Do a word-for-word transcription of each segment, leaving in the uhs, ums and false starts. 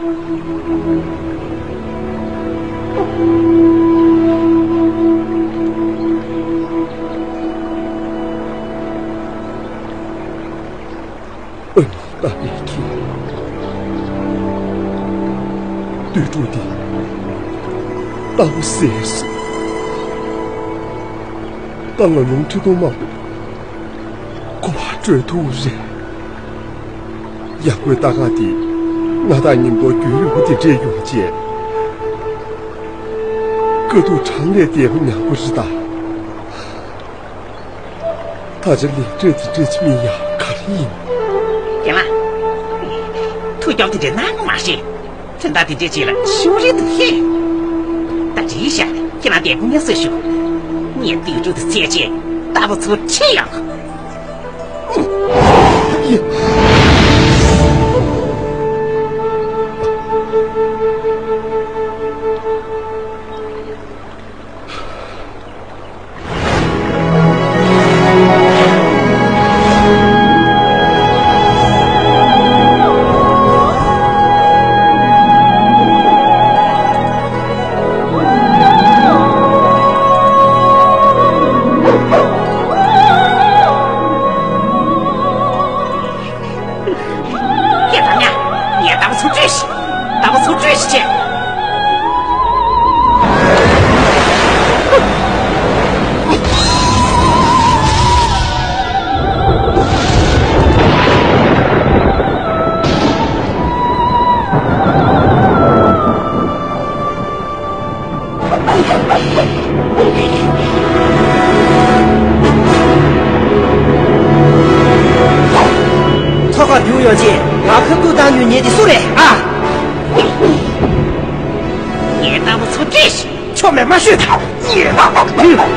ཨ་ནི་ད་ལས་ཀྱི་དུད་འགྲོ་འདི་རྟ་ཕོ་བསད་སོང་། ད་ང་ལུང་ཁྲི་སྟོང་མང་པོ་ཁོ་པ་སྤྲོད་ཐུབ་རེད། ཡ་གོའི་རྟ་ཁག་འདི་ང་དང་མཉམ་དུ་རྒྱུན་རིང་པོ་དེ་འདྲས་ཡོང་བྱས། དཀའ་སྡུག་གྲངས་ལས་འདས་པ་མྱངས་པ་རེད་ད། ད་ཆ་ལས་འབྲས་དེ་འདྲས་ཅིག་མིན་ཡ་ག་རེ་ཡིན། རྒན་ལགས། ཐུགས་སྐྱོ་དེ་འདྲས་གནང་གི་མ་རེད། དོན་དག་དེ་འདྲས་ཅིག་ལ་ཤོར་རེད་འདུག་ཧེ། ད་འགྲིག་ཤག་ཁྱེད་རང་དེ་སྐུ་ངལ་གསོ་ཞུ། ངས་དུད་འགྲོ་དེ་བསད་རྗེས་རྟ་ཕོ་ཚུར་ཁྲིད་ཡོང་། ཁྱེད་ཚང་མ་ངའི་རྟ་ཕོ་ཚུར་སྤྲོད་ཤིག་རྟ་ཕོ་ཚུར་སྤྲོད་ཤིག་བྱས། ཐོག་ཁར་རྒྱུག་ཡོང་རྗེས་ང་ཁ་ཐུག་བཏང་རྒྱུ་ཉེས་དེ་སུ་རེད་ཨ། ངའི་རྟ་ཕོ་ཚུར་སྤྲོད་ཤིག་ཆོ་མེད་མ་ཤོད། རྒན་ལགས།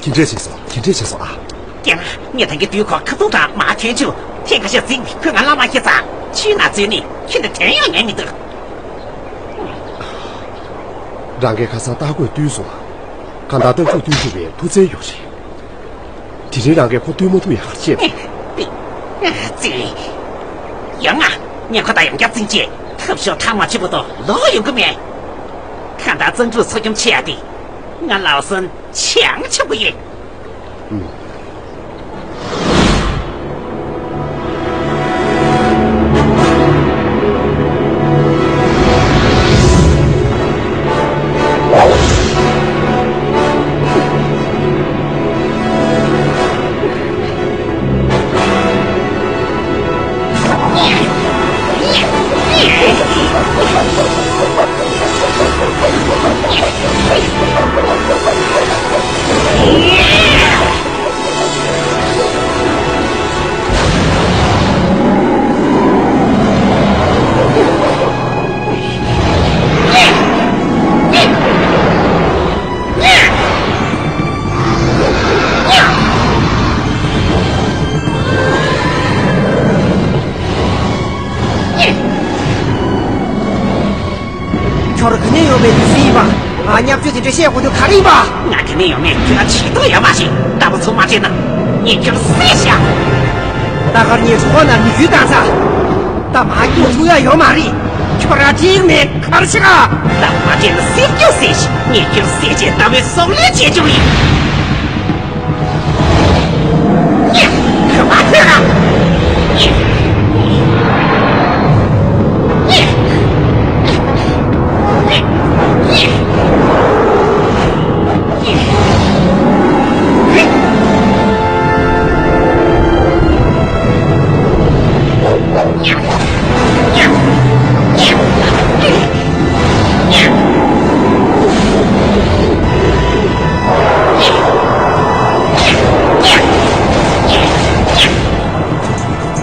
ག་འདྲས་བྱས་སོང་། ག་འདྲས་བྱས་སོང་ཨ། རྒན་ལགས། ངས་ད་གིན་དུས་ཁོ་ཁ་ཐུག་དང་མ་ཐོན་ཆུ་ཐེངས་ཁ་ཤས་ཟིན་ཁོས་ང་ལ་མ་ཁྱེད་ཚ་ཆུའི་ནང་འཛུལ་ནས་ཁྱོད་འདི་དོན་ཡང་ངས་མི་འདུག་རང་གིས་ཁ་སང་རྟ་རྒོད་བཏུལ་སོང་ཨ། གང་ལྟར་རྟ་ཕོ་བཏུལ་ཐུབ་པའི་མཐུ་རྩལ་ཡོད་རེད། དེ་རིང་རང་གིས་ཁོ་བཏུལ་མ་ཐུབ་ཡག་ཅེས། ཙི། ཡང་ང་ངས་ཁོ་དང་ཡང་བསྐྱར་འཛིང་རྗེས་ཐབས་ཤོར་ཐག་མ་ཆོད་པ་དང་ལོག་ཡོང་གི་མེད། གང་ལྟར་གཙང་ཕྲུག་འཚོ་སྐྱོང་བྱེད་ཡ་དེ་ང་ལའོ་སུན་བྱང་ཆུབ་པ་ཡིན། ཁྱོད་ག་ནས་ཡོང་བའི་དུས་ཚོད་ཡིན་པ། ང་བརྙས་བཅོས་དེ་འདྲ་བཤད་དགོས་དོན་ག་རེ་ཡིན་པ། ང་ག་ནས་ཡོང་མེད་ཁྱོད་ལ་བྱེད་ཐུབ་ཡོད་མ་རེད། རྟ་ཕོ་ཚུར་མ་སྤྲད་ན་ངས་ཁྱོད་བསད་བཞག་རྟ་དཀར་ངའི་གྲོད་ཁོག་ནང་མི་རྒྱུད་བཏང་ཚར། རྟ་ མ་སྐྱོ་ཐུ་ཡ་ཡོད་མ་རེད། ཁྱོད་ར་ཅིག་ནས་ཁར་ཤི་ག་ད་མ་བྱས་ན་སྲིད་སྐྱོ་ཟེར་ཞིག་ངས་ཁྱོད་སྲས་ཆེ་ལྟ་བུའི་སྲོག་ལས་བྱེད་ཆོག་ཡིན།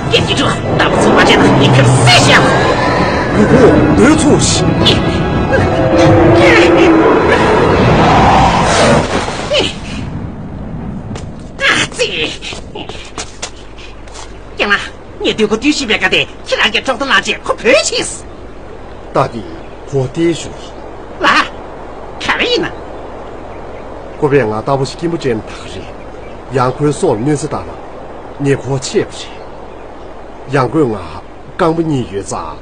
སྐད་ཀྱི་ཀྲུ་ལྟ་བུ་ཚོ་མ་བྱས་ན་ངས་ཁྱོད་བསད་བཞག་ལུ་གུ་འདོད་ཚོ་ཞིག་ཨ་ཙི། ཀྱང་ལ། ངས་སྡོད་གོ་དུས་ཤི་བའི་ཀ་དེ་ཁྱེད་རང་གི་གྲོགས་དང་ལངས་རྗེས་ཁོ་བོས་ཕྱིན། ད་དེ་ཁོ་བལྟས་ཞུ་ཡིན། ལ། ག་རེ་ཡིན་ན། ཁོ་པས་ང་ལྟ་བུ་ཞིག་སྐྱིད་པོ་དྲན་ཐག་རེད། ཡང་ཁོའི་སྲོག་ལ་གནོད་འཚེ་བཏང་ན་ངས་ཁོ་ཆད་པ་རེད། ཡང་ཁོས་ང་རྐང་པ་གཉིས་ཡོད་ཙང་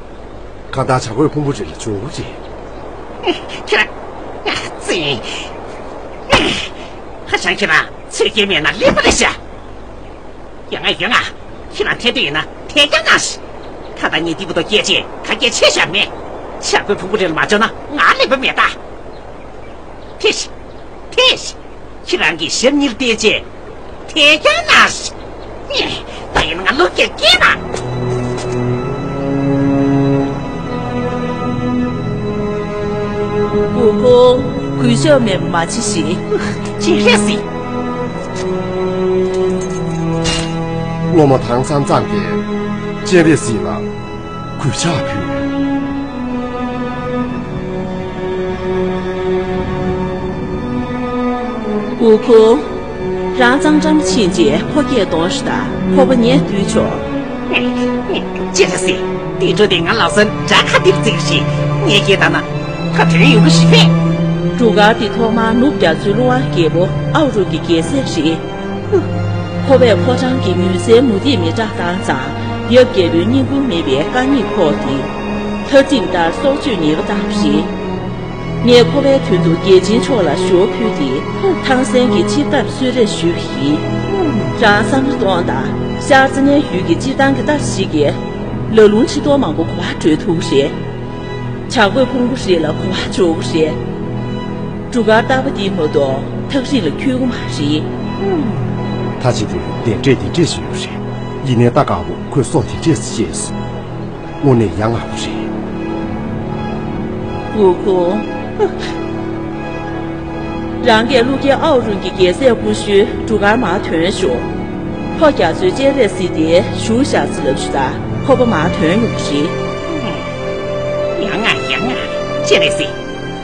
གང་ལྟར་བྱ་རྒོད་ཕུང་པོ་རེ་ལ་འཇུག་རེད། ཁྱེད་རང་། ཙི། ཧ་ཅང་ཁྱེད་རང་ཚོད་སྐྱེལ་མེད་ན་ལེགས་པ་རེད་ཤག་ཡོང་ང་ཡོང་ང་། ཁྱེད་རང་ཐད་དུ་ཡིན་ན་ཐད་ཀྱང་གནང་ཞིག་ད་ལྟ་ངས་འདི་བུ་དོ་སྐད་ཆས་ག་སྐད་ཆེ་བཞག་མེད། བྱ་རྒོད་ཕུང་པོ་རེ་ལ་མ་འཇོག་ན་ང་ལེགས་པ་མེད་ད། ཐད་ཤིག་ཐད་ཤིག་ཁྱེད་རང་གིས་ཞབས་གཉིས་བལྟས་རྗེས་ཐད་ཀྱང་གནང་ཞིག་ད་ཡིན་ང་བློ་སྐྱེད་སྐྱེས་ན། ཨུ་ཁུང་། གུས་ཞབས་མེད་མ་བྱེད་ཞིག་སྤྱན་རས་གཟིགས། སློབ་མ་དྭངས་གཙང་གཙང་གིས་སྤྱན་རས་གཟིགས་ལ་གུས་ཕྱག་ཕུལ། ཨུ་ཁུང་། རང་གཙང་འགྲམ་ཕྱིན་རྗེས་ཁོ་སྐད་གཏོང་ཤོག་དང་ཁོ་པ་ཉལ་སྡོད་ཆོག་སྤྱན་རས་གཟིགས། དེ་འཕྲོ་དེ་ང་ལག་སོན་དགྲ་ཁ་འདིར་བརྩིགས་ཤིག་ངས་སྐད་བཏང་ན་ཁ་དོན་ཡོང་གི་ཞིག་པས། འབྲུ་དཀར་དེ་ཐོག་མར་ནུབ་རྒྱ་མཚོའི་ཀླུ་དབང་རྒྱལ་པོ་ཨའུ་རུ་གི་རྒྱལ་སྲས་རེད། ཁོ་པས་ཕོ་བྲང་གི་མུན་སེལ་མུ་ཏིག་མེ་སྲེག་བཏང་ཙང་ཡབ་རྒྱལ་པོའི་སྙིང་ཁུང་མེད་པའི་དཀའ་རྙོག་ཕོག་སྟེ། ལྷ་ཁྲིམས་ལྟར་སྲོག་གཅོད་ཉེས་པ་བཏང་བ་རེད། ངས་ཁོ་པའི་དོན་དུ་རྒྱལ་ཆེན་མཆོག་ལ་ཞུ་བ་ཕུལ་ཏེ་ཐང་སན་གྱི་ཆིབས་རྟར་གསོལ་རས་ཞུས་པ་ཡིན། རང་བསམ་བློ་གཏོང་དང་། ཤར་རྩི་ནའི་ཡུལ་གྱི་སྤྱིར་བཏང་གི་རྟ་ཞིག་གིས་ལ་ལུང་ཁྲི་སྟོང་མང་པོ་གོ་བ་བགྲོད་ཐུབ་རེད། བྱ་རྒོད་ཕུང་པོ་རེ་ལ་གོ་བ་འཇོག་རེད། འབྲུ་དཀར་རྟ་པ་འདི་མ་གཏོགས་ཐག་རིང་ལ་འཁྱོལ་གི་མ་རེད། ད་ཅི་དུས་བདེ་འདྲེས་བདེ་འདྲེས་ཞིག་ཡོད་རེད། ཡིན་ནའི་རྟ་དཀར་པོ་ཁོས་སྲོག་དེ་འདྲས་སུ་བཅད་སོང་། དངོས་གནས་ཡ་ང་པོ་རེད། ཨུ་ཁུང་། རང་གིས་ཀླུ་རྒྱལ་ཨའོ་རུན་གྱི་རྒྱལ་སྲས་སྐུ་ཞབས་འབྲུ་དཀར་མར་ཐོན་ཤོག་ལྷོ་རྒྱ་མཚོའི་སྤྱན་རས་གཟིགས་དེ་བཞུགས་བཞག་ཟེར་ལབ་ཤོག་དང་ཁོ་པ་མར་ཐོན་ཡོང་གི་རེད། ཡ་ང་ཡ་ང་། སྤྱན་རས་གཟིགས།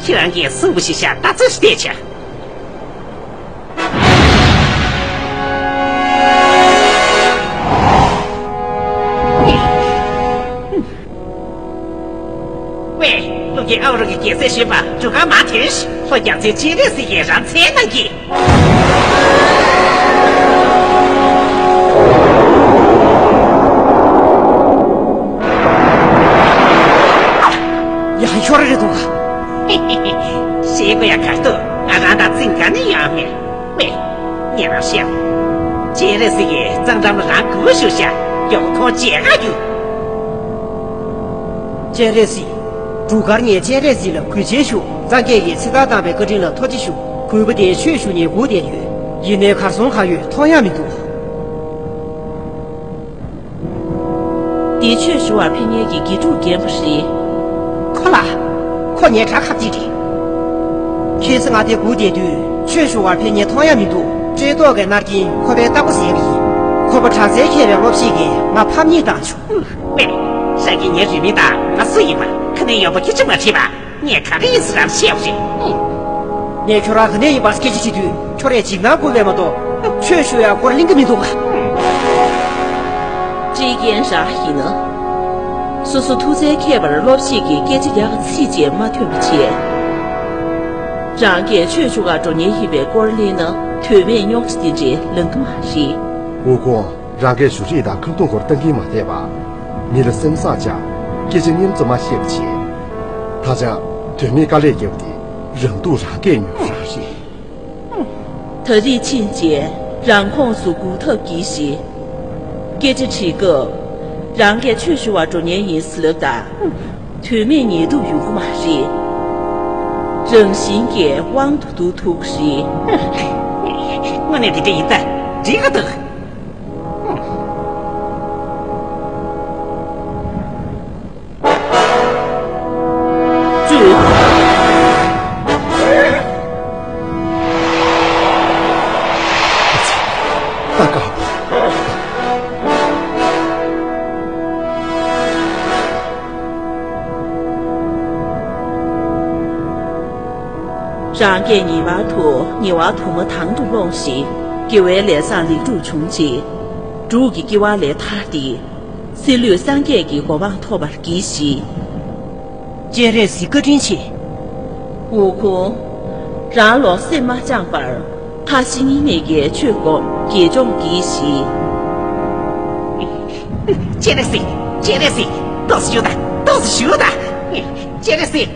ཁྱེད་རང་གིས་གསུངས་པ་ཞིག་བཞག་ད་ཚོད་ཤིག་བལྟས་བྱ། ཝེ། ཀླུ་རྒྱལ་ཨའོ་རུན་གྱི་རྒྱལ་སྲས་གཞོན་པ་འབྲུ་དཀར་མར་ཐོན་ཤིག་ལྷོ་རྒྱ་མཚོའི་སྤྱན་རས་གཟིགས་ཀྱིས་རང་འཚོལ་གནང་གི། ཡང་ཤོར་རེད་འདུག་ག་ཞེས་དགོས་ཡ་གར་འདུག་ང་རང་དང་རྩིས་འགའ་ནི་ཡང་མེད། ཝེ། ངས་རང་བཤད། སྤྱན་རས་གཟིགས་ཀྱིས་གཙང་འགྲམ་ལ་རང་སྒུག་ཞུ་བྱ། མགྱོགས་ཁོང་མཇལ་ག་རྒྱུགས། སྤྱན་རས་གཟིགས། འབྲུ་དཀར་ངས་སྤྱན་རས་གཟིགས་ལ་གུས་བྱས་ཞུ། གཙང་སྐད་ཀྱིས་ཚིག་ཐག་བཏང་བའི་བཀའ་དྲིན་ལ་ཐུགས་རྗེ་ཞུ། གུས་པ་དེས་ཆོས་ཞུ་ནས་སྒུག་བསྡད་ཡོད། ཡིན་ནའི་གར་སོང་ག་ཡོད་མཐོང་ཡ་མི་འདུག་འདི་ཆོས་ཞུ་བར་ཕེབས་མཁན་གྱི་དགེ་ཕྲུག་རྒན་པོ་རེད། ཁོ་ལ། ཁོ་ངའི་དགྲ་ཁ་གཅིག་རེད། ཁྱེད་ཚོ་ང་དེ་སྒུག་བསྡད་དུས་ཆོས་ཞུ་བར་ཕེབས་མཁན་མཐོང་ཡ་མི་འདུག་བཀྲེས་ལྟོགས་ཀྱིས་མནར་གྱིན་ཁོ་པའི་ལྟག་པ་གཟས་པ་ཡིན། ཁོ་པ་དྲག་རྩལ་མཁས་པའི་སློབ་ཞིག་གིས་ང་ཕམ་ཉེས་བཏང་བྱུང་། ཝེ། ཧྲ་གི་ངའི་རུས་མིང་དང་ང་སུ་ཡིན་པ་ཁ་ནས་ཡོང་པ་ཁྱེད་ཀྱིས་མ་དྲིས་པ། ངས་ག་རེ་ཡིན་ཟེར་རམ་བཤད་པ་རེད། ངས་ཁྱོད་རང་ག་ནས་ཡིན་པ་སྐད་ཆ་དྲིས་དུས་ཁྱོད་རས་འཇིགས་སྣང་སྐུལ་བས་མ་གཏོགས་ཆོས་ཞུ་ཡ་སྐོར་གླེང་གི་མི་འདུག་ག་བཀྲེས་མཁན་རང་ཡིན་ན། སོ་སོ་ཐུགས་རྩལ་མཁས་པར་སློབ་ཞིག་གིས་སྐད་ཆ་ཡག་ག་ཚིག་གཅིག་མ་ཐོན་པ་བྱས། རང་གིས་ཆོས་ཞུ་གར་འགྲོ་མཁན་ཡིན་པའི་སྐོར་གླེང་ན་དོན་མེད་རྙོག་དྲ་དེ་འདྲའི་ལངས་གི་མ་རེད། ཨུ་ཁུང་། རང་གིས་ཞུ་རིགས་དང་ཁ་རྡུང་སྐོར་བཏང་གིན་མ་བསྡད་པ། མི་ལ་སེམས་བཟང་བྱ། སྐད་ཆ་སྙན་ཙམ་མ་བཤད་པ་བྱེད། ད་ཆ་དོན་མེད་དཀའ་ལས་བརྒྱབ་པ་དེ་རང་སྡུག་རང་བསྐྱེད་ཉོས་རང་རེད། ད་རེས་ཕྱིན་རྗེས་རང་ཁོངས་སུ་སྒུག་ཐབས་གྱིས་ཤིག་སྐད་ཆ་དྲིས་སྐབས་རང་གིས་ཆོས་ཞུ་བར་འགྲོ་མཁན་ཡིན་ཟེར་ལབ་དང་། དོན་མེད་ཉེས་འདུག་ཡོང་གི་མ་རེད། རང་བཞིན་གྱིས་དབང་དུ་བསྡུ་ཐུབ་ཀྱི་རེད། དངོས་གནས་དེ་འདྲ་ཡིན་ད་འགྲིག་གི་འདུག་བཅུག་ད་དཀའ། རང་གིས་ངེས་པར་དུ་ཉེ་བར་དུ་མ་དང་དུ་སློང་ཞིང་། དགེ་བའི་ལས་བཟང་ལེགས་གྲུབ་འབྱུང་ཆེད། འབྲུག་གི་སྐྱེ་བ་ལས་ཐར་ཏེ། སྲིད་ལུས་སངས་རྒྱས་ཀྱི་གོ་འཕང་ཐོབ་པར་གྱིས་ཤིག་སྤྱན་རས་གཟིགས་བཀའ་དྲིན་ཆེ། ཝུ་ཁུང་། རང་བློ་སེམས་མ་བཅངས་པར། ཁ་ཞེ་གཉིས་མེད་ཀྱིས་ཆོས་སྒོམ་དགེ་སྦྱོང་གྱིས་ཤིག་སྤྱན་རས་གཟིགས། སྤྱན་རས་གཟིགས། ཏོག་ཙམ་བཞུགས་དང་། ཏོག་ཙམ་བཞུགས་དང་། སྤྱན་རས་གཟིགས།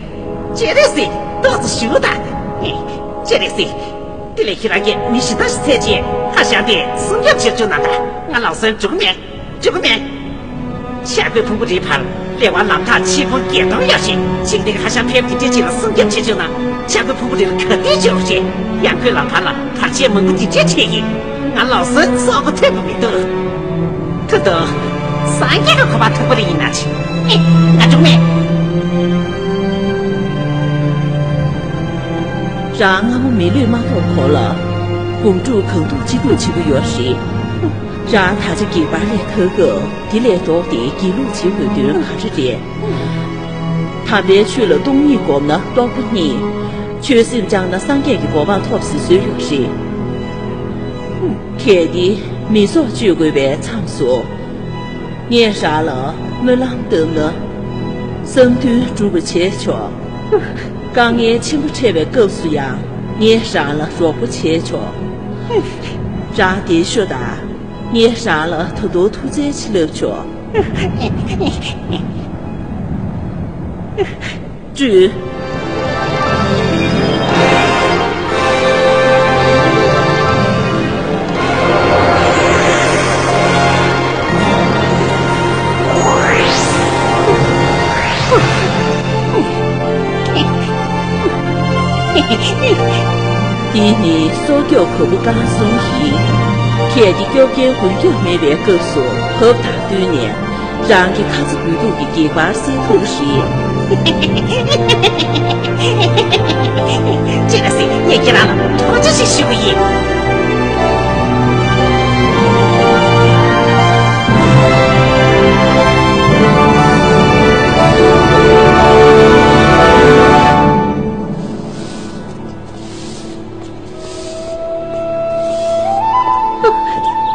སྤྱན་རས་གཟིགས། ཏོག་ཙམ་བཞུགས་དང་། སྤྱན་རས་གཟིགས། དེ་ལས་ཁྱེད་རང་གིས་མི་གཞན་དག་ཞིག་འཚོལ་རྗེས་ཧ་ཤང་སྟེ་སྲུང་སྐྱོབ་བྱེད་བཅུག་གནང་དང་། ང་ལག་སོན་འགྲོ་གི་མེད། འགྲོ་གི་མེད། ཤར་སྒོའི་ཕུང་པོ་རིའི་བར་ལེ་དབར་ལམ་ཐག་ཆེ་ཁུངས་བརྒྱད་སྟོང་ཡོད་ཅིང་། ཅིག་འདི་ཧ་ཤང་ཕེབས་དེ་འདྲའི་ཅིག་ལ་སྲུང་སྐྱོབ་བྱེད་བཅུག་གནང་། ཤར་སྒོའི་ཕུང་པོ་རི་ལ་ག་དུས་ཅིག་ཡོང་ཞིང་། ཡང་སྒོའི་ལམ་བར་ལ་བར་ཆད་མང་པོ་དེ་འདྲའི་འཕྲད་ཀྱིས། ང་ལག་སོན་གསོག་གོ་ཐུབ་པ་མི་འདུག་ད་དུང་། སངས་རྒྱས་ཀྱི་གོ་འཕང་ཐོབ་པ་རེ་ཡིན་ན་ཆེ། ང་འགྲོ་མེད། རང་སྔ་མོ་མི་ལུས་མ་ཐོབ་གོང་ལ། སྒོམ་སྒྲུབ་གང་ཐུབ་ཅི་ཐུབ་བྱེད་ཀྱི་ཡོད་རེད། རང་ད་ཆ་སྒེག་པ་ལས་ཐར་སྐབས་དེ་ལས་ལྡོག་སྟེ་སྒེག་ལུགས་བྱེད་དགོས་དོན་ག་རེ་རེད། དམ་པའི་ཆོས་ལ་སྟོང་ཉིད་སྒོམ་ན་རྟོགས་པ་རྙེད། ཆོས་སེམས་བཅངས་ན་སངས་རྒྱས་ཀྱི་གོ་འཕང་ཐོབ་ཟེར་སྲོལ་ཡོད་རེད། གལ་ཏེ་མི་སྲོག་གཅོད་དགོས་པའི་མཚམས་སུ། ངས་རང་ལ་སྨོན་ལམ་བཏབ་ན། བསམ་དོན་འགྲུབ་པ་བྱས་ཆོག་དཀའ་ངལ་ཆེན་པོ་འཕྲད་པའི་སྐབས་སུ་ཡང་ངས་རང་ལ་རོགས་པ་བྱས་ཆོག་རང་བདེ་ཤོག་དང་། ངས་རང་ལ་ད་དུང་ཐུགས་བརྩེ་ཆེ་ལབ་ཆོག་སྤྲུལ། འདི་ནི་སྲོག་སྐྱོབ་བ་སྤུ་རྐང་གསུམ་ཡིན། གལ་ཏེ་སྐྱོབ་མཁན་མགོན་སྐྱབས་མེད་པའི་སྐབས་སུ་བབ་དང་བསྟུན་ནས། རང་གི་ཁ་ཚ་དགོས་གཏུགས་ཀྱི་སྒེག་པར་སེལ་ཐུབ་ཀྱི་རེད། སྤྱན་རས་གཟིགས། ངས་ཁྱེད་རང་ལ་ཐུགས་རྗེ་ཆེ་ཞུ་གི་ཡིན།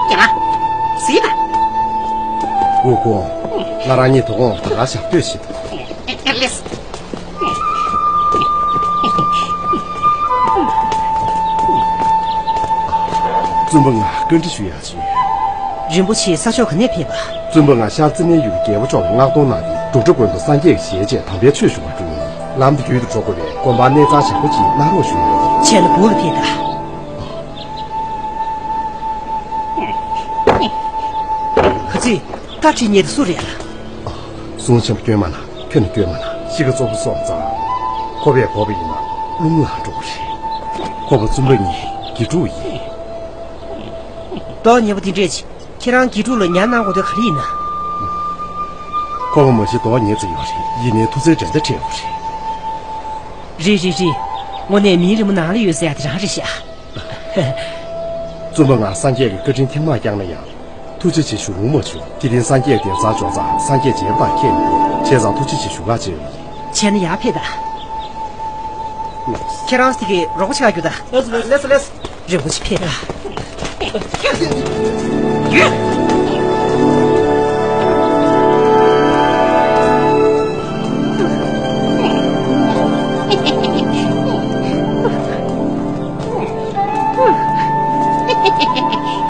ཁྱེད་རང་། གཟིགས་དང་། ཝུ་ཁུང་། ང་རང་གཉིས་དོ་དགོང་ད་ག་ཞག་ལྟོས་ཤིག་ལེས། བཙུན་པ་ང་བཀའ་འདྲི་ཞུ་ཡག་ཅིག་རིན་པོ་ཆེ་ས་ཕྱོགས་ག་ནས་ཕེབས་པ། བཙུན་པ་ང་ཤར་རྩི་ནའི་ཡུལ་གྱི་རྒྱལ་པོ་མཆོག་ལ་མངགས་གཏོང་གནང་སྟེ་འབྲུག་སྒྲ་དགོན་དུ་སངས་རྒྱས་ཀྱི་ཞལ་མཇལ་དམ་པའི་ཆོས་ཞུ་བར་འགྲོ་ཡིན། ལམ་དུ་རྒྱུད་དུ་འགྲོ་དགོས་པས་དགོན་པར་གནས་ཚང་བཞག་པོ་ཅིག་གནང་རོགས་ཞུ་ཡོད། ཆེ་ལ་བུ་ལ་ཕེབས་ད། ག་ཚོད་བཀའ་ཁྲིད་ཉེ་དུ་སུ་རེད་ལ། གསུང་ཆེན་པོ་སྐྱོན་མ་གནང་། ཁྱོད་ནི་སྐྱོན་མ་གནང་། གཤིས་ཀ་བཙོག་པོ་སོང་ཙང་། ཁོ་པས་གོ་བ་ཡིན་ན་རླུང་ལངས་འགྲོ་གི་རེད། ཁོ་པ་བཙུན་པ་ངའི་དགེ་ཕྲུག་ཡིན། མདོག་ཉེས་པོ་དེ་འདྲས་ཅིག་ཁྱེད་རང་དགེ་ཕྲུག་ལ་ཉར་གནང་དགོས་དོན་ག་རེ་ཡིན་ན། ཁོ་པ་མ་གཞི་མདོག་ཉེས་ཙམ་ཡོད་རེད། ཡིན་ནའི་མཐུ་རྩལ་འགྲན་ཟླ་འཕྲད་ཡོད་རེད། རེད་རེད་རེད། དངོས་གནས་མིའི་རི་མོ་ནང་ལ་ཡོད་ཟེར་ཡ་དེ་རང་རེད་ཤག་བཙུན་པ་ང་སངས་རྒྱས་ཀྱི་བཀའ་དྲིན་ཐེངས་མང་བསྐྱངས་ན་ཡང་། ཐུགས་རྗེ་ཆེ་ཞུ་རུང་མ་བྱུང་། དེ་རིང་སངས་རྒྱས་གདན་སར་འབྱོར་ཙང་སངས་རྒྱས་མཇལ་བ་དང་ཁྱེད་ཉིད་བྱས་ཙང་ཐུགས་རྗེ་ཆེ་ཞུ་ག་བྱས་ཡོད། བྱས་ན་ཡར་ཕེབས་དང་། ཁྱེད་རང་ཚོ་གིས་རོགས་པ་བྱ་རྒྱུ་དང་། ལེགས་སོ་ལེགས་སོ། རིན་པོ་ཆེ་ཕེབས་དང་། ཡོད།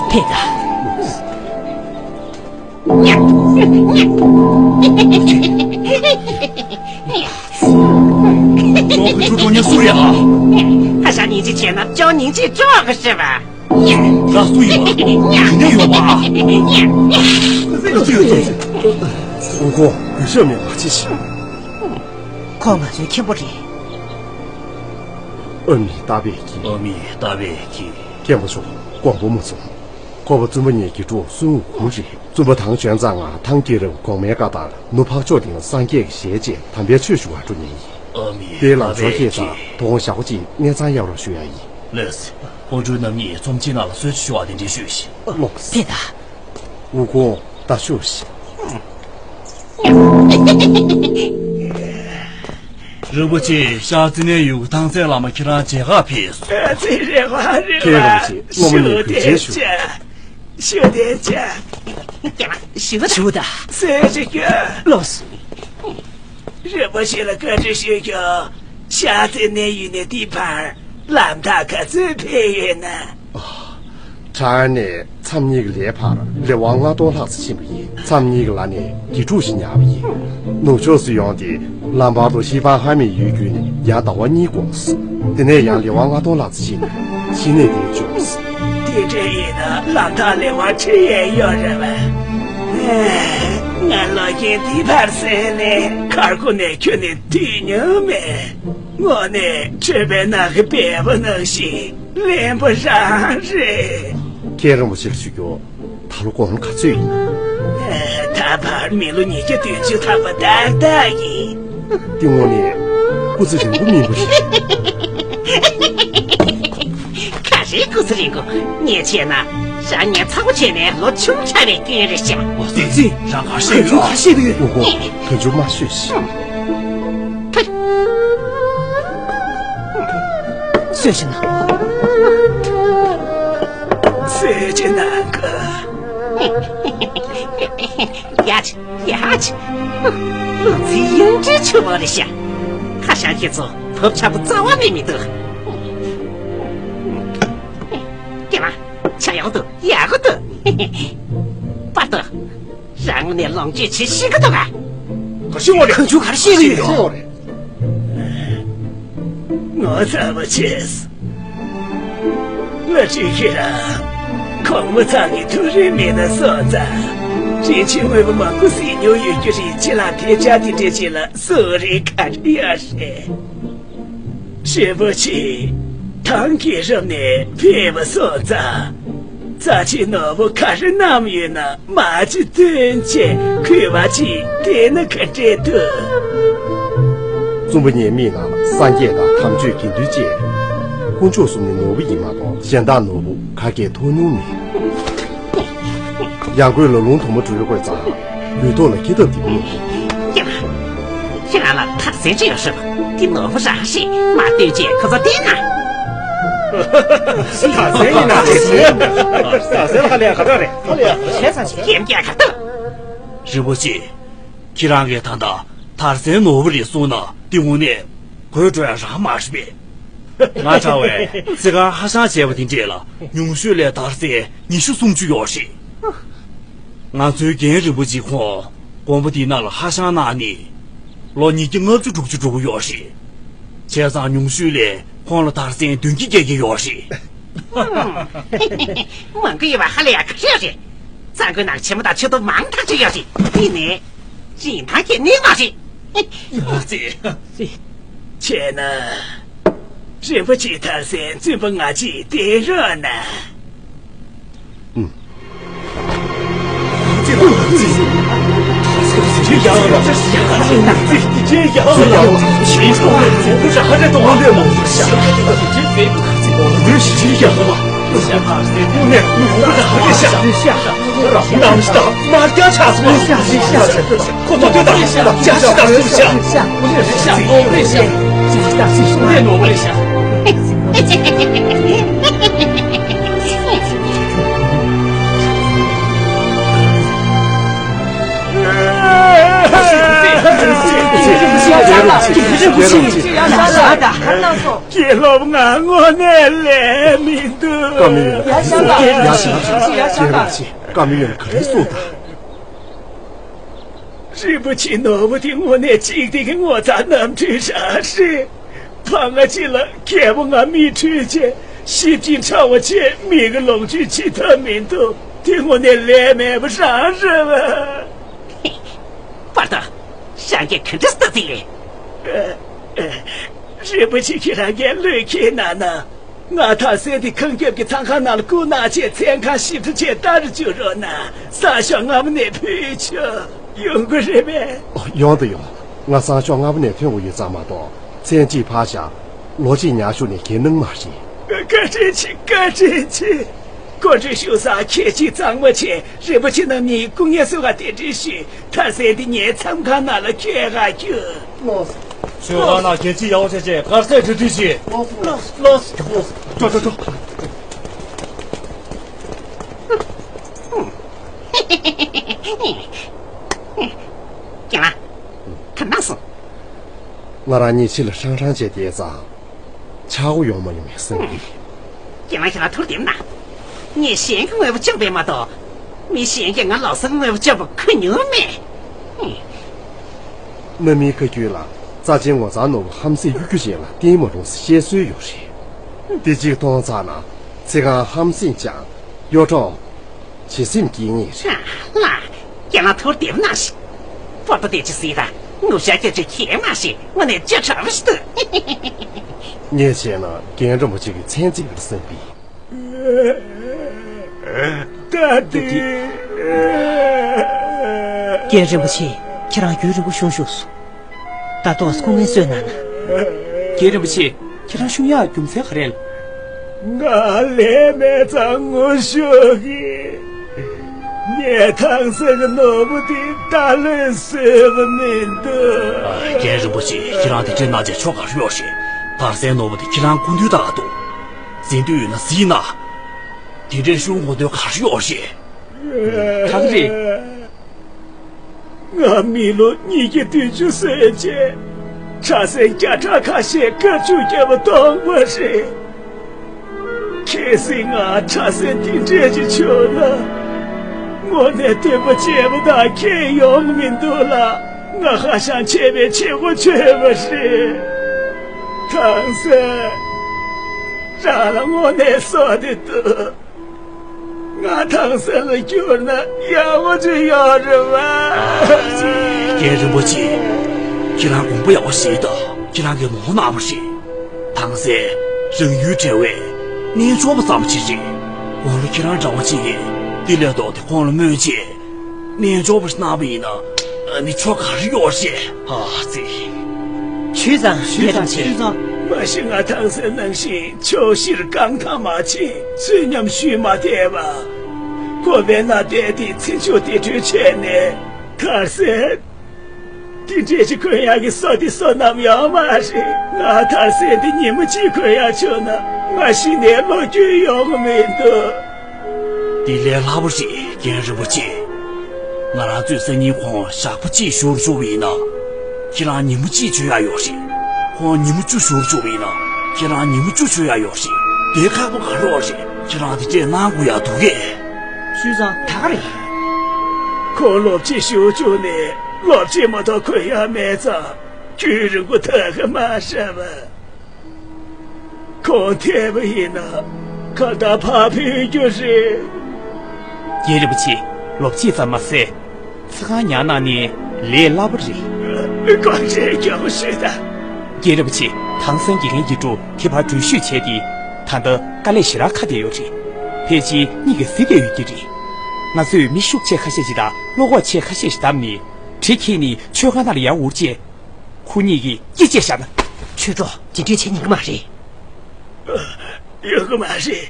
ཕེབས་དང་། ཁྱོད་ཀྱི་ཁྲུ་གྲོ་ཉན་སུ་རེད་ཨ། ཧ་ཤང་སྙིང་རྗེ་ཆེ་ན་ཅང་སྙིང་རྗེ་ཅོག་གི་ཤི་བ། ར་སུ་ཡིན་པ། ཉན་ཡོད་པ། ཨུ་ཁོ་གུས་ཞབས་མེད་པ་ཅི་ཞིག་ཁོ་ང་ཚོའི་མཁན་པོ་རེད། ཨ་མི་ལྟ་བས་ཀྱི། ཨ་མི་ལྟ་བས་ཀྱི། མཁན་པོ་མཆོག་དགོངས་པ་མ་ཚོམས། ཁོ་པ་བཙུན་པ་ངའི་དགེ་ཕྲུག་སུན་ཝུ་ཁུང་རེད། བཙུན་པ་ཐང་བྱོན་ཙང་ང་ཐང་རྒྱལ་རབས་གོང་མའི་བཀའ་ལྟར་ནུབ་འཕགས་ཕྱོགས་སྟེང་སངས་རྒྱས་ཀྱི་ཞལ་མཇལ་དམ་པའི་ཆོས་ཞུ་བར་འགྲོ་ཉེན་ཡིན། ཨ་མི་དེའི་ལམ་ལྟ་ཞོར་བས་ཁྱེད་ཀྱི། དང་དོ་དགོང་ཞག་པོ་གཅིག་གནས་ཚང་གཡར་རོགས་ཞུ་ཡ་ཡིན། ལགས་སེ། ཁོང་ཚོ་རྣམ་གཉིས་ཚོམས་ཆེན་ནང་ལ་གསོལ་ཇ་ཞུ་བ་དེ་འདྲའི་ཞུས་ཤིག་ལགས་སེ། དེ་ད། ཝུ་ཁུང་ད་ཤོག་ཤིག་རིན་པོ་ཆེ་ཤར་རྩེ་ནས་ཡོད་ཐང་རྩེ་བླ་མ་ཁྱེད་རང་མཇལ་ཁ་ཕེབས་སོང་། ཨ་ཙི་རེ་བ་རེ་བ། ཁྱེད་རང་ཅིག་སློབ་མ་ནས་གུས་མཇལ་ཞུ། ཞུ་དེ་ཅི། ཞུ་དེ་ཅི། ཞུ་ད། ཞུ་ད། སེ་ཅི་ཀྱ། ལོས། རིན་པོ་ཆེ་ལ་བཀའ་འདྲི་ཞུ་རྒྱུ། ཤར་རྩེ་ནས་ཡུལ་ནས་འདི་བར་ལམ་ཐག་ག་ཚོད་ཕེབས་ཡོད་ན། ཁྲང་ནས་མཚམས་གཉིས་ཀྱི་ལའི་བར་ལེ་དབར་ལྔ་སྟོང་ལྷག་ཙམ་ཕྱིན་པ་ཡིན། མཚམས་གཉིས་ཀྱི་ལ་ནས་དགེ་ཕྲུག་ཞིག་ཉར་བ་ཡིན། ནུབ་ཕྱོགས་སུ་ཡོང་སྟེ་ལམ་བར་དུ་ཤི་ཕང་ཧ་མི་ཡུལ་བརྒྱུད་ནས་ཡང་ཟླ་བ་གཉིས་འགོར་སོང་། དེ་ནས་ཡང་ལེ་དབར་ལྔ་སྟོང་ལྷག་ཙམ་ཕྱིན་ནས་ཤི་ནད་དེ་བྱུང་སོང་། དེ་འདྲ་ཡིན་ན་ལམ་ཐག་ལེ་དབར་ཁྲི་ཡས་ཡོད་རེད་པས། ང་ལོ་རྒན་འདི་བར་སེང་ནས་མཁར་ཁུག་ནས་ཁྱོན་ནས་ཐོན་མྱོང་མེད། དངོས་གནས་ཁྲོས་པའི་ནགས་ཀྱི་བལ་པོ་ནང་བཞིན་རླན་པོ་རང་རེད། མཁན་རིན་པོ་ཆེར་ཞུ་རྒྱུ། ད་ལོ་དགུང་ལོ་ག་ཚོད་ཡིན། ད་བར་མི་ལོ་ཉིས་བརྒྱ་བདུན་ཅུ་ཐམ་པ་ཏག་ཏག་ཡིན། དེ་དངོས་གནས་སྐུ་ཚེ་རིང་པོ་མིན་པ་རེད། ག་རེ་སྐུ་ཚེ་རིང་པོ། ངས་བྱས་ན་རང་ཉིད་ཚ་པོ་བྱས་ནས་ལོ་ཆུང་དྲགས་པའི་སྐྱོན་རེད་ཤག་འོ་ཙི་ཙི། རང་ག་ཤེས་ཡོད། ག་ཤེས་ཡོད། འོ་གོ། དོན་ཆུང་མ་ཤོད་ཤིག་སུན་ཞིག་ན། སུན་ཞིག་ན་གི། ཡ་ཆི་ཡ་ཆི། ལུག་རྫི་ཡང་འདྲའི་ཆུ་བོ་རེད་ཤག་ཁ་ཤང་ཁྱེད་ཚོ་བབ་ཆགས་པོ་རྩ་བ་ནས་མི་འདུག་སྐྱེས་མ། ཆ་ཡག་འདུག་ཡག་འདུག་པར་ཏོ། རང་ངོ་ནས་ལོངས་སྤྱོད་བྱེད་ཤེས་ཀྱི་འདུག་ག་ག་ཤེས་ཡོད་རེད། ཁོང་ཚོས་ག་རེ་བཤད་ཀྱི་ཡོད། ཤེས་ཡོད་རེད། ངོ་ཚ་པོ་བྱས། ང་ཅིག་ཡང་གོང་མ་ཚང་གི་ཐུགས་རེ་མེད་ན་སོང་ཙང་། རིན་ཆེན་དངོས་པོ་མང་པོ་གཟིགས་མྱོང་ཡོད་རྒྱུ་རེད། ཅི་ལ་ཐལ་ཆ་དེ་འདྲས་ཅིག་ལ་སུ་རེད་ག་རེ་ཡོད་རེད། རིན་པོ་ཆེ། ཐང་གི་རབ་ནས་ཕེབས་པ་སོང་ཙང་། རྩ་ཆེའི་ནོར་བུ་ག་རེ་བསྣམས་ཡོད་ན་མ་ཅི་སྟོན་ཅེས་གུས་པ་ཅིག་དེ་ནི་ག་འདྲས་འདུག་བཙུན་པ་ངའི་མིག་ནང་ལ་སངས་རྒྱས་དང་དམ་ཆོས་དགེ་འདུན་བཅས། དཀོན་མཆོག་གསུམ་ནི་ནོར་བུ་ཡིན་མ་གཏོགས་གཞན་དག་ནོར་བུ་ག་གས་མཐོང་མྱོང་མེད། ཡང་སྒོས་ལ་ལུང་དུ་མ་འགྲོ་བའི་དགོས་ཙང་། ལུས་ཐོག་ལ་སྐྱེ་ཐབས་འདི་མིན། ཡ། ཁྱེད་རང་ལ་ཐར་རྩེ་ཅི་ཡོད་ཤོད། འདི་ནོར་བུ་རང་ཞིག་མ་སྟོན་ཅེས་ཁོ་ཚོ་བསྟན་ན། ཐར་རྩེ་ཡིན་ན་རེད། ཐར་རྩེ་ལ་ཧ་ལས་ཁ་ཐག་རེད། ཧ་ལས་ཁ་ཐག་རེད། ཧེམ་རྒྱག་ཁ་ཐག་རིན་པོ་ཆེ། ཁྱེད་རང་གིས་ད་ལྟ་ཐར་རྩེའི་ནོར་བུ་རེད་གསུངས་ན་འདི་དངོས་གནས་གོད་འགྲོ་ཡ་རང་མ་རེད་པས། ང་ཆ་བས་ཚེ་གང་ཧ་ཤང་བྱས་པ་དེ་འདྲས་ལ་ཉུང་ཤོས་ལ་ཐར་རྩེ་ཉི་ཤུ་སུམ་ཅུ་ཡོད་རེད། ང་ཚོའི་རྒན་རིན་པོ་ཆེ་ཁོང་དགོན་པ་འདི་ནང་ལ་ཧ་ཤང་གནང་ནས་ལོ་ཉིས་བརྒྱ་ལྔ་བཅུ་དྲུག་ཅུ་འགྲོ་གི་ཡོད་རེད། བྱས་ཙང་ཉུང་ཤོས་ལ་ཁོང་ལ་ཐར་རྩེ་བདུན་བརྒྱ་བརྒྱད་བརྒྱ་ཡོད་རེད། མང་གི་ཡོད་པ་ཧ་ལས་ཡག་གི་ཤོད་རེད། གཙང་ཁུལ་ནང་ཆེན་མོ་དང་ཆེ་མཐོ་མང་དག་ཅིག་ཡོད་རེད། ཡིན་ནའི། རིན་ཐང་གི་གནས་མ་རེད། ཡ་ཙི། བྱས་ན། རིན་པོ་ཆེ་ཐར་སའི་བཙུན་པ་ང་གཅིག་བསྟེན་རོགས་གནང་། ཨུམ། དགེ་སློབ་ང་དངོས་གནས་ལས་མི་འདུག་ཀ་མི་ཡོད་ན་ག་རེ་གསུངས་དང་། ཀ་མི་ཡོད་ན་ག་རེ་གསུངས་དང་། རིན་པོ་ཆེ་ནོར་བུ་དེ་དངོས་གནས་གཅིག་སྟེ་གི་ངོ་མཚར་རྣམ་འཕྲུལ་རང་རེད། ཕ་ང་གཅིག་ལ་རྒྱལ་པོ་ང་མི་འཁྲུལ་བྱས་ཞིབ་ཅིང་ཕྲ་བ་བྱས་མི་གི་ལོངས་སྤྱོད་བྱེད་ཐབས་མི་འདུག་དེ་དངོས་གནས་ལས་མེད་པ་རང་རེད་བ། པར་ད། ཤང་གི་ག་འདྲ་སྟ་ཙི་ཡིན། རིན་པོ་ཆེ་ཁྱེད་རང་གིས་བློས་འཁེལ་གནང་ན། ང་ཐང་སན་དེ་ཁང་རྒྱབ་ཀྱི་ཚང་ཁང་ནང་ལ་བསྐུར་གནང་བྱས་མཚན་ཁང་ཞིབ་ཕྲ་བྱས་ལྟ་རུ་བཅུག་རོགས་གནང་། ས་ཞོག་སྔ་མོ་ནས་ཕུལ་ཆོག་ཡོང་གི་རེད་པས། ཨོ། ཡོང་དང་ཡོང་། ང་ས་ཞོག་སྔ་མོ་ནས་ཐོན་དགོས་ཡོད་ཙང་མ་གཏོགས་མཚན་གཅིག་ཕར་བཞག་ལོ་གཅིག་ཉལ་ཞོག་ནས་གལ་གནང་མ་རེད། བཀའ་དྲིན་ཆེ། བཀའ་དྲིན་ཆེ། སྐུ་མགྲོན་ཞུ་ས་ཁྱེད་ཀྱིས་གཙང་མ་བྱས། རིན་པོ་ཆེ་རྣམ་གཉིས་སྐུ་ངལ་གསོ་ག་དེ་འདྲ་ཞུས། ཐང་སན་དེ་ངའི་མཚན་ཁང་ནང་ལ་ཁྱེད་ཧ་གྱུར། ལགས་སོ། ཆོས་ཁང་ནང་གལ་ཆེ་ཡག་པོ་བྱས་བྱས་དཀར་ཟས་གྲ་སྒྲིག་བྱས། ལགས་སོ། ལགས་སོ། ལགས་སོ། འགྲོ་འགྲོ་འགྲོ། ཁྱེད་རང་། ད་ནང་སོང་། ང་རང་གཉིས་ཕྱི་ལ་ཧྲང་ཧྲང་བྱས་བསྡད་ཙང་། ཆག་སྒོ་ཡོང་མ་ཡོང་བའི་བསམ་གྱི། ཁྱེད་རང་ཁྱེད་རང་ཐུར་དེབ་ན། ངས་གཞན་གྱི་དངོས་པོ་བཅག་པས་མ་གཏོགས། མི་གཞན་གྱིས་ང་ལོ་གསར་དངོས་པོ་བཅག་པ་གོ་མྱོང་མེད། གནའ་མིའི་བཀའ་བརྒྱུད་ལ་རྩ་ཆེན་ངོ་མཚར་ནོར་བུ་ཧམ་སེམས་གཡུ་རྒྱུ་ཅན་ལ་བརྟེན་མ་རུང་ཟེར་བཤད་སྲོལ་ཡོད་རེད། འདི་གཅིག་མཐོང་ཚར་ན་ཚིག་རྐང་ཧམ་སེམས་ཀྱང་གཡོ་འཕྲོག་བྱེད་སེམས་སྐྱེ་ངེས་རེད། ལགས། ཁྱེད་རང་ཐུར་དེབ་ན་ཞིག་པར་ཏོ་དེ་ཅི་སྲིད་ད་ངུ་ཤ་སྐྱ་ཅི་ཁྱེད་མ་ཤེས་དངོས་གནས་ཅི་ཁྲ་བ་ཞིག་ཏུ། ངས་བྱས་ན་རྒན་འདྲ་མོ་གཅིག་གི་མཚན་རྩིས་པར་བསམ་པས། ད་དེ། རྒན་རིན་པོ་ཆེ། ཁྱེད་རང་རྒྱུན་རིང་པོ་བཞུགས་བཞུགས་སོ། ད་དུང་སྐུ་ངལ་གསོས་གནང་ན། རྒན་རིན་པོ་ཆེ། ཁྱེད་རང་བཞུགས་ཡག་རྒྱུ་མཚན་ག་རེ་རེད། ང་ལས་མེད་ཙང་ངུ་ཤོག་གི། ངས་ཐང་སན་གྱི་ནོར་བུ་དེ་ད་ལོས་བཟོས་པ་མི་འདུག་ཨ། རྒན་རིན་པོ་ཆེ། ཁྱེད་རང་དེ་འདྲའི་གནང་བྱས་ཆོ་ག་རེ་ཡོད་རེད། ཐང་སན་ནོར་བུ་དེ་ཁྱེད་རང་སྐུ་མདུན་དང་འདུག་འཛིན་འདོད་ཡོད་ན་གཟིགས་ན། དེ་འདྲའི་ཤོག་དགོས་འདོད་ག་རེ་ཡོད་རེད། ག་གི་རེད། ང་མི་ལོ་ཉིས་བརྒྱ་བདུན་ཅུ་སོན་རྗེས་གྲྭ་སའི་སྐྱ་བྲག་ཁ་ཤས་དཀར་ཕྱུག་བརྒྱབ་པ་སྟོང་པ་རེད། གལ་སྲིད་ང་གྲྭ་སའི་འདི་འདྲས་ཅིག་བྱུང་ན། དངོས་གནས་སྟོན་པ་བྱས་པ་དང་ཁྱད་ཡོང་མི་འདུག་ལ། ང་ཧ་ཤང་ཆེ་བའི་བྱེད་སྒོ་བྱས་པ་རེད། ཐང་སན། རང་ལ་དངོས་གནས་བསོད་བདེ་འདུག་ང་ཐང་སན་ལ་བསྐྱུར་ན་ཡག་པོ་ཅིག་ཡོད་རེད་བ། རྒན་རིན་པོ་ཆེ། ཁྱེད་རང་དགོངས་པ་ཡག་པོ་བཞེས་དང་། ཁྱེད་རང་གིས་ནོར་གནང་བ་རེད། ཐང་སན་རང་ཡུལ་བྲལ་བའི་རྣལ་འབྱོར་པ་ཙམ་ཞིག་རེད། དགུང་ལོ་ཁྱེད་རང་འདྲ་བ་ཅིག་གིས་དེ་ལས་ལྡོག་སྟེ་ཁོང་ལ་སྨོན་བྱས། རྣལ་འབྱོར་པ་ཞིག་གནང་བ་ཡིན་ན། ཨ་ནི་ཆོ་ག་རེ་ཡོད་རེད། ཨ་ཙི། ཞུས་ཙང་། ཞུས་ཙང་། ཞུས་ཙང་། མ་གཞི་ང་ཐང་སན་ནང་བཞིན་ཕྱོགས་བཞིར་རྐང་ཐང་མ་ཕྱིན་ཚུལ་མཉམ་ཞུས་མ་བསྡད་པ། ཁོ་བའི་ན་བསྡད་དེ་ཚེ་མཇུག་དེ་འཕྲོས་བྱས་ནས་ཐར་སེ། དེ་འདྲས་ཅིག་གོན་ཡག་གི་བསོད་བདེ་བསོད་ནམས་ཡོད་མ་རེད། ང་ཐར་སེ་འདི་ཉིན་མོ་གཅིག་གོན་ཡག་བྱུང་ན་ང་གཞི་ནས་ལོ་རྒྱུས་ཡོང་གི་མི་འདུག་དེ་ལས་སླ་པོ་རེད། རྒན་རིན་པོ་ཆེ། ང་རང་ཚོས་སང་ཉིན་ཁོང་ཞག་པོ་གཅིག་བཞུགས་བཅུག་པ་ཡིན་ན། ཁྱེད་རང་ཉིན་མོ་གཅིག་བྱོན་ཡག་ཡོད་རེད། ཁོང་ཉིན་མོ་བཅུ་བཞུགས་བཅུག་པ་ཡིན་ན། ཁྱེད་རང་ཉིན་མོ་བཅུ་བྱོན་ཡག་ཡོད་རེད། དེ་ཁག་པོ་ག་རེ་ཡོད་རེད། ཁྱེད་རང་དེ་འདྲས་གནང་དགོས་ཡག་འདུག་གས། ཞུས་ཙང་ད་ག་རེད། ཁོང་ལོ་གཅིག་བཞུགས་བཅུག་ནས་ལོ་གཅིག་མ་གཏོགས་གོན་ཡག་མེད་ཙང་རྒྱུན་རིང་པོ་ཐོགས་ཀྱི་མ་རེད་པ། ཁོང་ཐེ་བ་ཡིན་ན་གང་ལྟར་ཕར་ཕུད་རྒྱུ་རེད། རྒན་རིན་པོ་ཆེ། ལོ་གཅིག་ཙམ་མ་ཟད། ཚིག་རྐང་ཉར་གནང་ནས་ལས་སླ་པོ་རེད། དགོངས་འགལ་རྒྱག་ཞུས་ད། རྒན་རིན་པོ་ཆེ། ཐང་སན་དགེ་རྒན་གྱི་ཕྲུ་གུ་དེ་ཕར་འགྲུལ་བཞུད་བྱས་ཏེ། ད་ལྟ་དཀའ་ལས་ཞེ་དྲག་ཁག་བསྡད་ཡོད་རེད། ཕལ་ཆེར་གཉིད་ཀྱིས་བཟི་བསྡད་ཡོད་ཀྱི་རེད། ང་ཚོས་མི་ཤུགས་ཆེ་ཁ་ཤས་ཤིག་དང་བློ་ཁོག་ཆེ་ཁ་ཤས་ཤིག་བདམས་ནས་གྲི་འཁྱེར་ནས་མཆོད་ཁང་ནང་ལ་ཡར་འུར་བྱས། ཁོ་གཉིས་ཀྱིས་སྐེ་བཅད་བཞག་ན། ཆོས་གྲོགས། དེ་འདྲས་བྱེད་ཉན་གི་མ་རེད། ཡོང་གི་མ་རེད།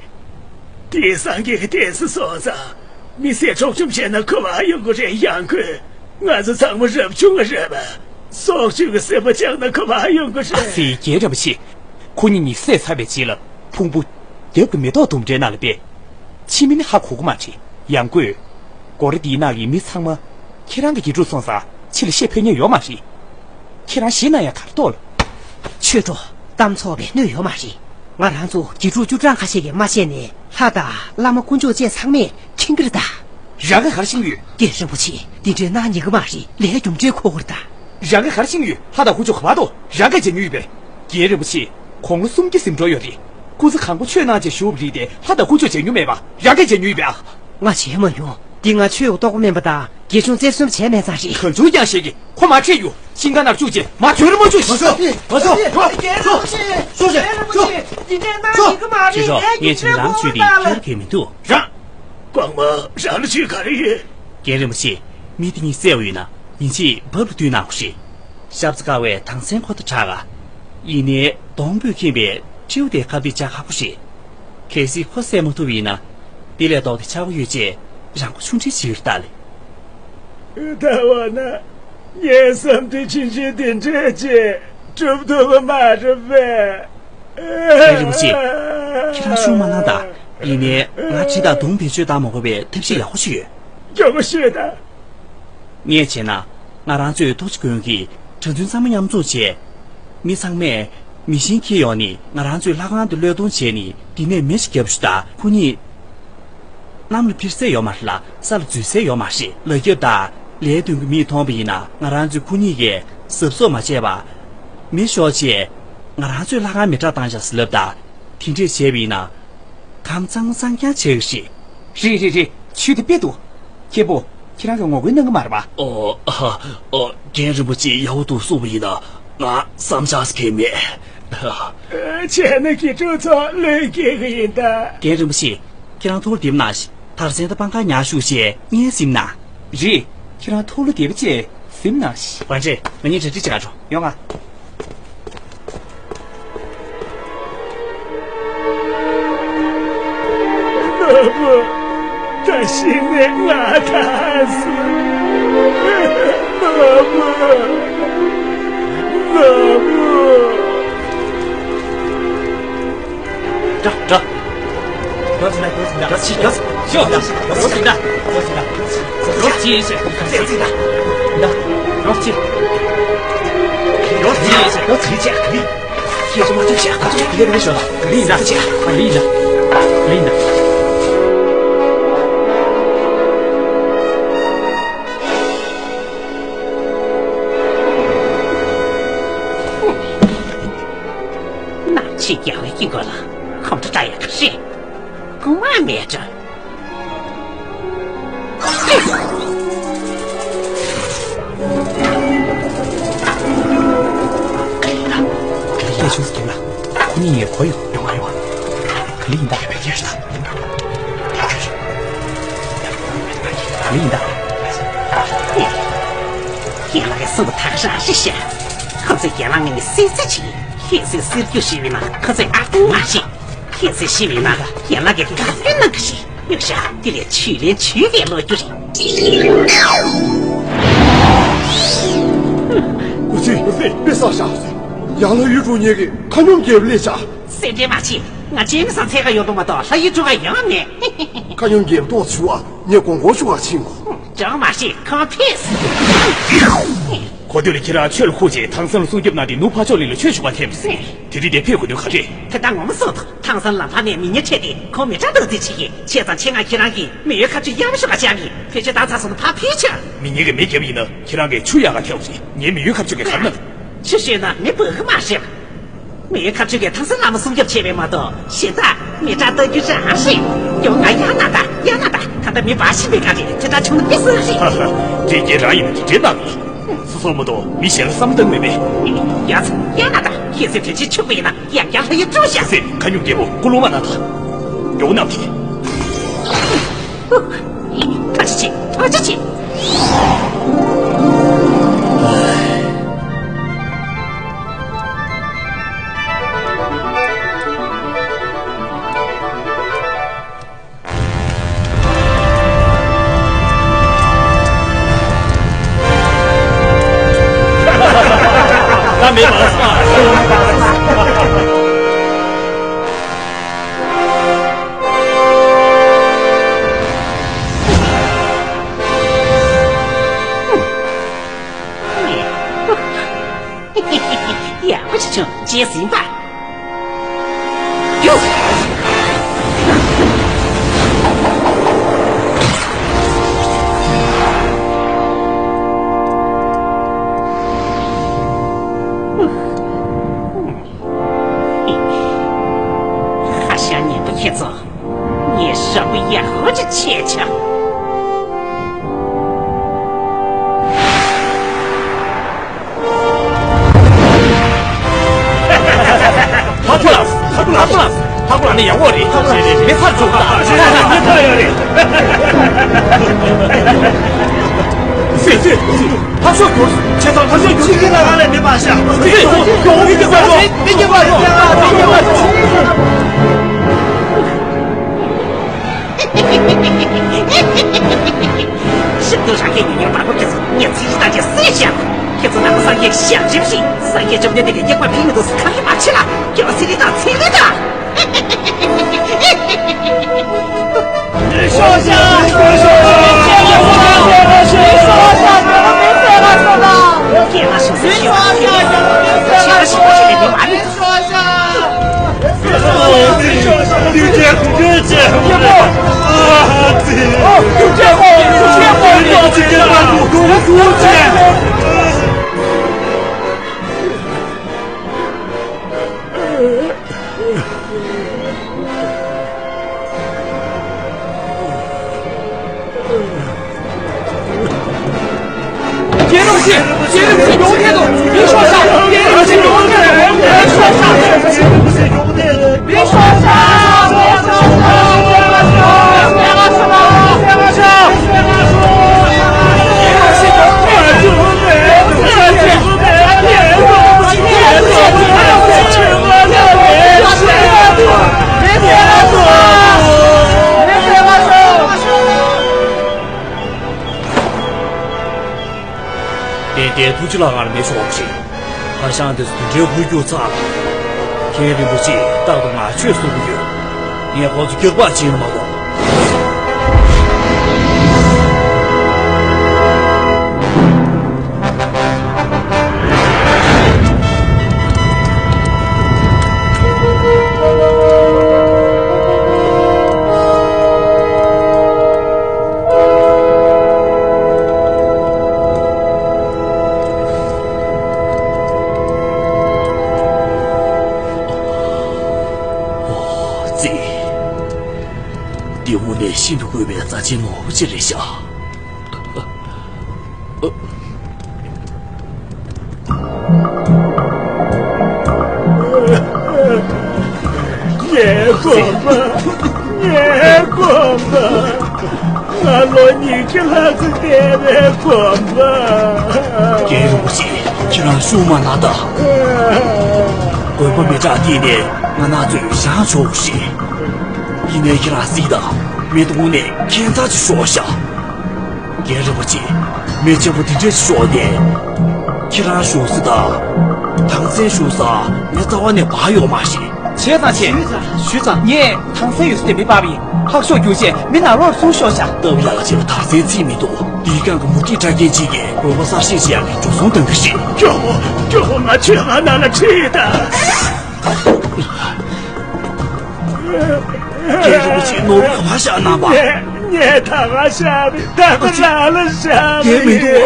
དེ་སངས་རྒྱས་ཀྱི་བསྟན་སྲིད་སོང་ཙང་། མི་སེར་འཕྲོག་བཅོམ་བྱས་ན་ག་པར་ཡོང་གི་རེད། ཡང་སྒོས་ང་ཚོ་ཚང་མ་རབ་བྱུང་བ་རེད་པ། སྲོག་གཅོད་ཀྱི་སྲིད་པ་བཅག་ན་ག་པར་ཡོང་གི་རེད། ཨ་ཙི། རྒན་རིན་པོ་ཆེ། ཁོ་གཉིས་གཉིད་སད་ཚར་བའི་རྗེས་ལ་ཕུང་པོ་རྒྱབ་ཀྱི་མེ་ཏོག་ལྡུམ་རའི་ནང་ལ་སྦས། ཕྱི་མི་ནི་ཧ་གོ་གི་མ་རེད། ཡང་སྒོས། སྒོ་ར་འདིའི་ནང་གི་མི་ཚང་མ་ཁྱེད་རང་གི་དགེ་ཕྲུག་སོང་ཙང་ཕྱི་ལ་བཤད་ཕོད་མཁན་ཡོད་མ་རེད། ཁྱེད་རང་ཞེད་སྣང་ཡང་ག་རེ་གཏོང་ལ། ཆོས་གྲོགས། གཏམ་ཚོགས་པས་གནོད་ཡོད་མ་རེད། ང་རང་ཚོ་དགེ་ཕྲུག་བཅུ་གྲངས་ཁ་ཤས་ཀྱིས་མ་བཤད་ནས་ལྷ་དང་བླ་མ་དཀོན་མཆོག་བཅས་ཚང་མས་མཁྱེན་གྱི་རེད་ད། རང་ག་གར་ཕྱིན་ཡོད། རྒན་རིན་པོ་ཆེ། འདི་འདྲའི་གནང་ཉན་གི་མ་རེད། ལས་རྒྱུ་འབྲས་འཁོར་བར་གདའ། རང་ག་གར་ཕྱིན་ཡོད། ལྷ་དང་ཀུ་ཅོ་ག་པར་འདུག། རང་ག་མཇལ་མྱོང་ཡོད་པས། རྒན་རིན་པོ་ཆེ། དགུང་ལོ་སུམ་བརྒྱ་ཟིན་འགྲོ་ཡོད་རེད། སྐུ་ཚེ་གང་པོ་ཆོས་གནང་བྱས་བཞུགས་པ་རེད་དེ། ལྷ་དང་ཀུ་ཅོ་མཇལ་མྱོང་མེད་པ། རང་ག་མཇལ་མྱོང་ཡོད་པས་ཨ། ང་མཇལ་མ་མྱོང་། འདི་ང་ཆོས་འོག་གཏོགས་པ་མིན་པ་དང་། དགེ་སྦྱོང་རྩེར་སོན་བྱས་མེད་ཙང་རེད། གང་བྱུང་རྐྱང་བཤད་ཀྱི། ཁོ་མ་ཁྲིད་ཡོད། ཤིང་ཁ་ནར་བཅུག་བྱས་མ་གྱོན་རི་མ་བཅུག། མ་བཅུག། མ་བཅུག། རྒན་རིན་པོ་ཆེ། ཤོག་ཤོག་ཤོག་ཤོག་ཤོག། རྒན་རིན་པོ་ཆེ། འདི་འདྲའི་གནང་ཉན་གི་མ་རེད། ཅི་རོགས། ངས་བྱས་ན་རང་ཚོས་འདི་ཁྱེར་གི་མི་འདུག། རང་། གོང་མ་རང་ལ་ཅི་ག་རེ་ཡོད། རྒན་རིན་པོ་ཆེ། མི་དེ་གཉིས་བསད་པ་ཡིན་ན་ཡིན་གཅིག་བབ་ལ་བསྟུན་གནང་དགོས་ཤིག། ཞབས་ཚ་དཀར་བའི་ཐང་སན་ཁོ་ཐག་དྲག་ག། ཡིན་ནའི་གདོང་སྤུས་ཁེངས་པའི་སྤྲེའུ་དེ་ཁ་འབིག་བྱ་ཁག་པོ་རེད། གལ་སྲིད་ཁོ་བསད་མ་ཐུབ་པ་ཡིན་ན། དེ་ལས་ལྡོག་སྟེ་ཆགས་པ་ཡོད་ཅེས་རང་མགོ་ཆུང་འདྲི་བྱེད་ཀྱི་རེད་ད་ལེ། ད་འོ་ན། ངའི་བསམ་དོན་ཕྱིན་ཆད་དེ་འདྲས་ཅིག་སྒྲུབ་ཐུབ་པ་མ་རེད་པས། རྒན་རིན་པོ་ཆེ། ཁྱེད་རང་ཤུགས་མ་གནང་དང་། ཡིན་ནའི་ང་ཁྲིད་དང་རྡུང་བེད་སྤྱོད་བཏང་མ་དགོས་པའི་ཐབས་ཤེས་ཡག་པོ་ཞིག་ཡོད། མགྱོགས་པོ་ཤོད་དང་། ངས་བྱས་ན། ང་རང་ཚོས་ཐུགས་རྗེ་དགོན་གྱི་གྲྭ་བཙུན་ཚང་མ་མཉམ་འཛོམས་བྱས། མི་ཚང་མས་མི་ཤིང་འཁྱེར་ཡོང་ནས་ང་རང་ཚོའི་ལྷ་ཁང་དུ་བློས་གཏོང་བྱས་ནས། འདི་ནས་མེ་ཞིག་བརྒྱབ་ཤོག་དང་། ཁོ་གཉིས། གནམ་ལ་འཕུར་ས་ཡོད་མ་རེད་ལ། ས་ལ་འཛུལ་ས་ཡོད་མ་རེད། ལག་རྒྱབ་དང་ལས་དོན་གྱི་མིས་མཐོང་བ་ཡིན་ན། ང་རང་ཚོས་ཁོ་གཉིས་ཀྱིས་གཟབ་གཟབ་མ་བྱས་པ། མེ་ཤོར་རྗེས་ང་རང་ཚོའི་ལྷ་ཁང་མེ་སྲེག་བཏང་བཞག་ཟེར་ལབ་དང་། དེ་འདྲས་བྱས་པ་ཡིན་ན། གང་གཙང་གཙང་རྐྱང་བྱེད་ཀྱི་རེད། རེད་རེད་རེད། ཇུས་དེ་དཔེ་འདུག། མཁན་པོ། ཁྱེད་རང་གིས་ངོ་རྒོལ་གནང་གི་མ་རེད་པ། ཨོ། ཨ། ཨོ། རྒན་རིན་པོ་ཆེ་ཡག་པོ་འདུག་གསུངས་པ་ཡིན་ན། ང་བསམ་འཆར་ཟེར་མཁན་མེད། བྱས་ན་དགེ་ཕྲུག་ཚོ་བློས་འགེལ་གི་ཡིན་ད། རྒན་རིན་པོ་ཆེ། ཁྱེད་རང་ཐུགས་ལ་བདེ་པོ་གནང་ཞིག། དར་སེང་དང་སྤང་ཁ་ཉར་བཞུགས་བྱས་སྙན་གཟིགས་གནང་། རེད། ཁྱེད་རང་ཐུགས་ལ་བདེ་པོ་བྱས་གཟིགས་གནང་ཞིག། ཝན་ཀྲེ། ང་གཉིས་གྲ་སྒྲིག་བྱེད་ག་འགྲོ། ཡོང་ང་། ལྷ་མོ། ད་གཞི་ནས་ང་ཐར་སོང་། ལྷ་མོ། ལྷ་མོ། འགྲོ། འགྲོ། འགྲོ་ཕྱིན་ན། འགྲོ་ཕྱིན་ན། འགྲོ་ཕྱིན། འགྲོ་ཕྱིན། འགྲོ་ཕྱིན། འགྲོ་ཕྱིན། འགྲོ་ཕྱིན། འགྲོ་ཕྱིན། འགྲོ་ཕྱིན། ཁྱེད་ཚོ་མ་ཐུག་ཤག། ཁ་ཐུག་ཡོད་རེད་ཤོག། ལི་ཡིན་ད། ལི་ཡིན་ད། ལི་ཡིན་ད། ལི་ཡིན་ད། ནག་ཆེ་རྒྱལ་བའི་དཀྱིལ་འཁོར་ལ་ཁོང་ཁྲོ་བསྐྲག་ཡག་ག་རེད། དགོངས་པ་མེད་འགྲོ། ལས་ཆུང་ཟེར་ལ། ཁོ་གཉིས་ངས་གོ་ཡོད། ཡོང་བ་ཡོང་བ། ག་ལེ་ཡིན་ད། ཕེབས་ཕེབས་ཤ་ད། ག་ལེ་ཡིན་ད། ཡན་ལག་གི་སྲུང་གི་ཐག་རང་ཤི་ཤ། ཁོ་ཚོས་རྒན་ལགས་ངས་སྲིད་རྩིས་བྱེད། ཁྱེད་ཚོས་སྲིད་རྒྱུ་ཞིག་ཡིན་ན་ཁོ་ཚོས་ཨ་ཏི་མ་ཤེས། ཁྱེད་ཚོས་ཤི་བས་ན་ཡན་ལག་གི་དགའ་སྟོན་གནང་གི་ཞིག། ཡོད་ཤག། དེ་ལས་ཆུ་ལེན་ཆུ་གས་ལོ་རྒྱུ་རེད། ཨུ་ཚེ། ཨུ་ཚེ། དཔེ་བསགས་ཤག། ཡང་ལྷ་ཡུལ་གྲུ་ཉེ་གི་ཁ་སྙོམས་རྒྱལ་པོ་སླེབས་ཤག། སེམས་ཁྲལ་མ་བྱེད། ང་ཅེ་མི་སང་འཚོལ་ག་ཡོང་དུ་མ་གཏོགས་ལྷ་ཡུལ་གྲུ་ག་ཡོང་མེད། ཁ་སྙོམས་རྒྱལ་པོ་ཏོག་ཙམ་བཞུགས་ཨ། ངས་དགོང་དགོང་ཞུ་བ་ཕྱིན་གོ། ཅང་མ་བྱེད། ཁོང་ཕེབས། གོ་ཐོས་ལ་ཁྱེད་རང་ཆོས་ལ་ཁུག་རྗེས་ཐང་སན་ལ་སྲུང་སྐྱོབ་གནང་སྟེ་ནུབ་ཕར་ཕྱོགས་གླིང་ལ་ཆོས་ཞུ་བར་ཕེབས། དེ་རིང་འདིར་ཕེབས་དགོས་དོན་ག་རེ། དེ་ལྟར་ངོ་མ་སོང་དང་། ཐང་སན་ལམ་བར་ནས་མི་ངན་ཁྲིད་དེ་ཁོང་མི་དྲག་བདག་འཛིན་བྱེད་ཀྱི། བྱས་ཙང་ཆེད་མངགས་ཁྱེད་རང་གིས་མི་ཡུལ་མཁའ་སྤྱོད་གཡར་མ་ཤོག་ག་བཅར་གི། ཕལ་ཆེར་ད་ཚར་སོང་ན་ཕར་ཕུད་ཆོག། མི་ངན་གྱིས་མེ་བརྒྱབ་པ་ཡིན་ན་ཁྱེད་རང་གིས་ཆུ་གཡར་ག་ཐེབས་རེད། ངས་མི་ཡུལ་མཁའ་སྤྱོད་ཀྱི་གར་ན། ཆུ་བཤོས་ན་མེ་འབར་གི་མ་རེད། མི་ཡུལ་མཁའ་སྤྱོད་ཀྱིས་ཐང་སན་ལམ་སྲུང་སྐྱོབ་བྱས་པས་མ་གཏོགས་གཞན་དག་མི་དྲག་ལྟ་རྒྱུ་རང་རེད། ཡོང་ང་། ཡར་ན་ད། ཡར་ན་ད། ད་ལྟ་མི་འབར་བཞིན་པའི་སྒང་རེད། དེ་འདྲ་བྱུང་ན་དཔེ་བཟང་རེད། ཧ་ཧ། དེ་ངེད་རང་ཡིན་ན་དེ་འདྲའི་གནང་གི། སོ་སོ་མ་གཏོགས་མི་གཞན་ལ་བསམ་བློ་བཏང་མེད་པས། ཡ་ཚ། ཡར་ན་ད། ཁྱེད་ཚོས་དོན་ཆེན་འཕྱུགས་པ་ཡིན་ན་ཡང་བསྐྱར་ལྷ་ཡུལ་འགྲོ་ཤག། ཚེ། ཁ་སྙོམས་རྒྱལ་པོ་ཀུན་སློང་མ་གནང་དང་། མགྱོགས་གནང་དེ། ཐག་ཆོད་བྱེད། ཐག་ཆོད་བྱེད། ད་མེད་པ། ཡག་པོ་ཅིག་བྱུང་། རྗེས་ཟིན་པ། རྒྱུགས། ཁྱེད་ཚོ། ངས་ཞབས་པུ་ཡག་པོ་ཅིག་བྱས་ཆོག་ཧ་ཧ་ཧ་ཧ་ཧ་ཧ། ཧ་ཧ་ཧ་ཧ་ཧ་ཧ། ཧ་ཧ་ལ་ནི་ཡག་པོ་རེད། ཧ་ཧ་ལ་ནི་མི་ཚར་བཅུག་ད། མི་ཚར་ཡོད་རེད། སེ་སེ། ཐག་ཤོག་གྱུར། ཆེ་ཚང་ཐག་ཤོག་གྱུར། ཁྱེད་ཀྱི་ལ་ང་ལས་མི་མ་ཤ། མི་སྐྱེ་བ་ཡོང་། མི་སྐྱེ་བ་ཡོང་། མི་སྐྱེ་བ་ཡོང་། ཤིན་ཏུ་རང་གི་ཉེ་ཉེ་བ་པོ་ཁྱེད་ཚོ་ངས་ཚིག་ཞིག་བཏང་རྗེས་སུས་བཤད། ཁྱེད་ཚོ་ནང་སངས་རྒྱས་ཞབས་ཕྱི་ཞིག་སངས་རྒྱས་བཅོམ་ལྡན་འདས་ཀྱི་དབྱེག་པ་ཕུལ་མི་འདུག་ཁ་རི་མ་ཆེ་ལ། ཁྱེད་ཚོ་ཚེ་རིང་དང་ཚེ་རིང་དང་། ཏན་ཏན་ཐུགས་རྗེ་ལ་ངར་མེད་ཤོག་ཅིག་ཧ་ཤང་དེ་ཚོ་དེ་འདྲའི་ཧུར་རྒྱུག་ཚ་ལ། མཁན་རིན་པོ་ཆེ་རྟག་ཏུ་ང་ཆོས་གསུང་གི་ཡོད། ངས་ཁོ་ཚོ་སྐྱོབ་པ་བྱས་ན་མ་གཏོགས། ཨོ་ཙི། འདི་དངོས་གནས་ཤིན་ཏུ་དགོས་པའི་རྩ་ཆེན་ནོར་བུ་ཅིག་རེད་ཤག་ངའི་དགོན་པ། ངའི་དགོན་པ། ང་ལོ་ཉི་ཤུ་ལྷག་ཙམ་བསྡད་པའི་དགོན་པ། རྒན་རིན་པོ་ཆེ། ཁྱེད་རང་ཤུགས་མ་གནང་དང་། དགོན་པ་མི་དྲག་དེ་ནས་ང་རང་ཚོས་བཞེངས་ཆོག་ཞེས། ཡིན་ནའི་ཁྱེད་རང་གཟིགས་དང་། མི་དུང་ནས་ཁྱད་མཚར་ཅིག་ཤོར་ཤག་རྒན་རིན་པོ་ཆེ། མི་ཆེན་པོ་དེ་འདྲས་ཤོར་ཏེ། ཁྱེད་རང་ཞུ་སྲིད་དང་། ཐང་སན་ཞུ་ས་མི་རྩ་བ་ནས་བག་ཡོད་མ་རེད། བྱས་ཙང་བྱས། ཞུས་ཙང་། ངས་ཐང་སན་ཡོད་ས་དེ་མི་པ་བི་ཧག་ཤོག་རྒྱུགས་རྗེས་མི་ནང་ལོགས་སོང་ཤོག་ཤག་སྟབས་ཡག་ཆེ་བ་ཐང་སན་ཚིག་མི་འདུག་དེའི་སྒང་གི་མུ་ཏིག་གྲྭ་རྒན་གཅིག་གིས་དགོན་པ་གསར་བཞེངས་བྱེད་ཡག་གི་འགྲོ་སོང་གཏོང་གི་རེད། སྐྱོ་བོ། སྐྱོ་བོ། ང་ཆོས་ང་ནང་ལ་ཁྲིད་དང་། རྒན་རིན་པོ་ཆེ་ནོར་བུ་ག་པར་བཞག་གནང་པ། ངས་ངས་ད་ག་བཞག་མི་ད་ག་ལ་ལ་བཞག་མི་རྒན་མི་འདུག་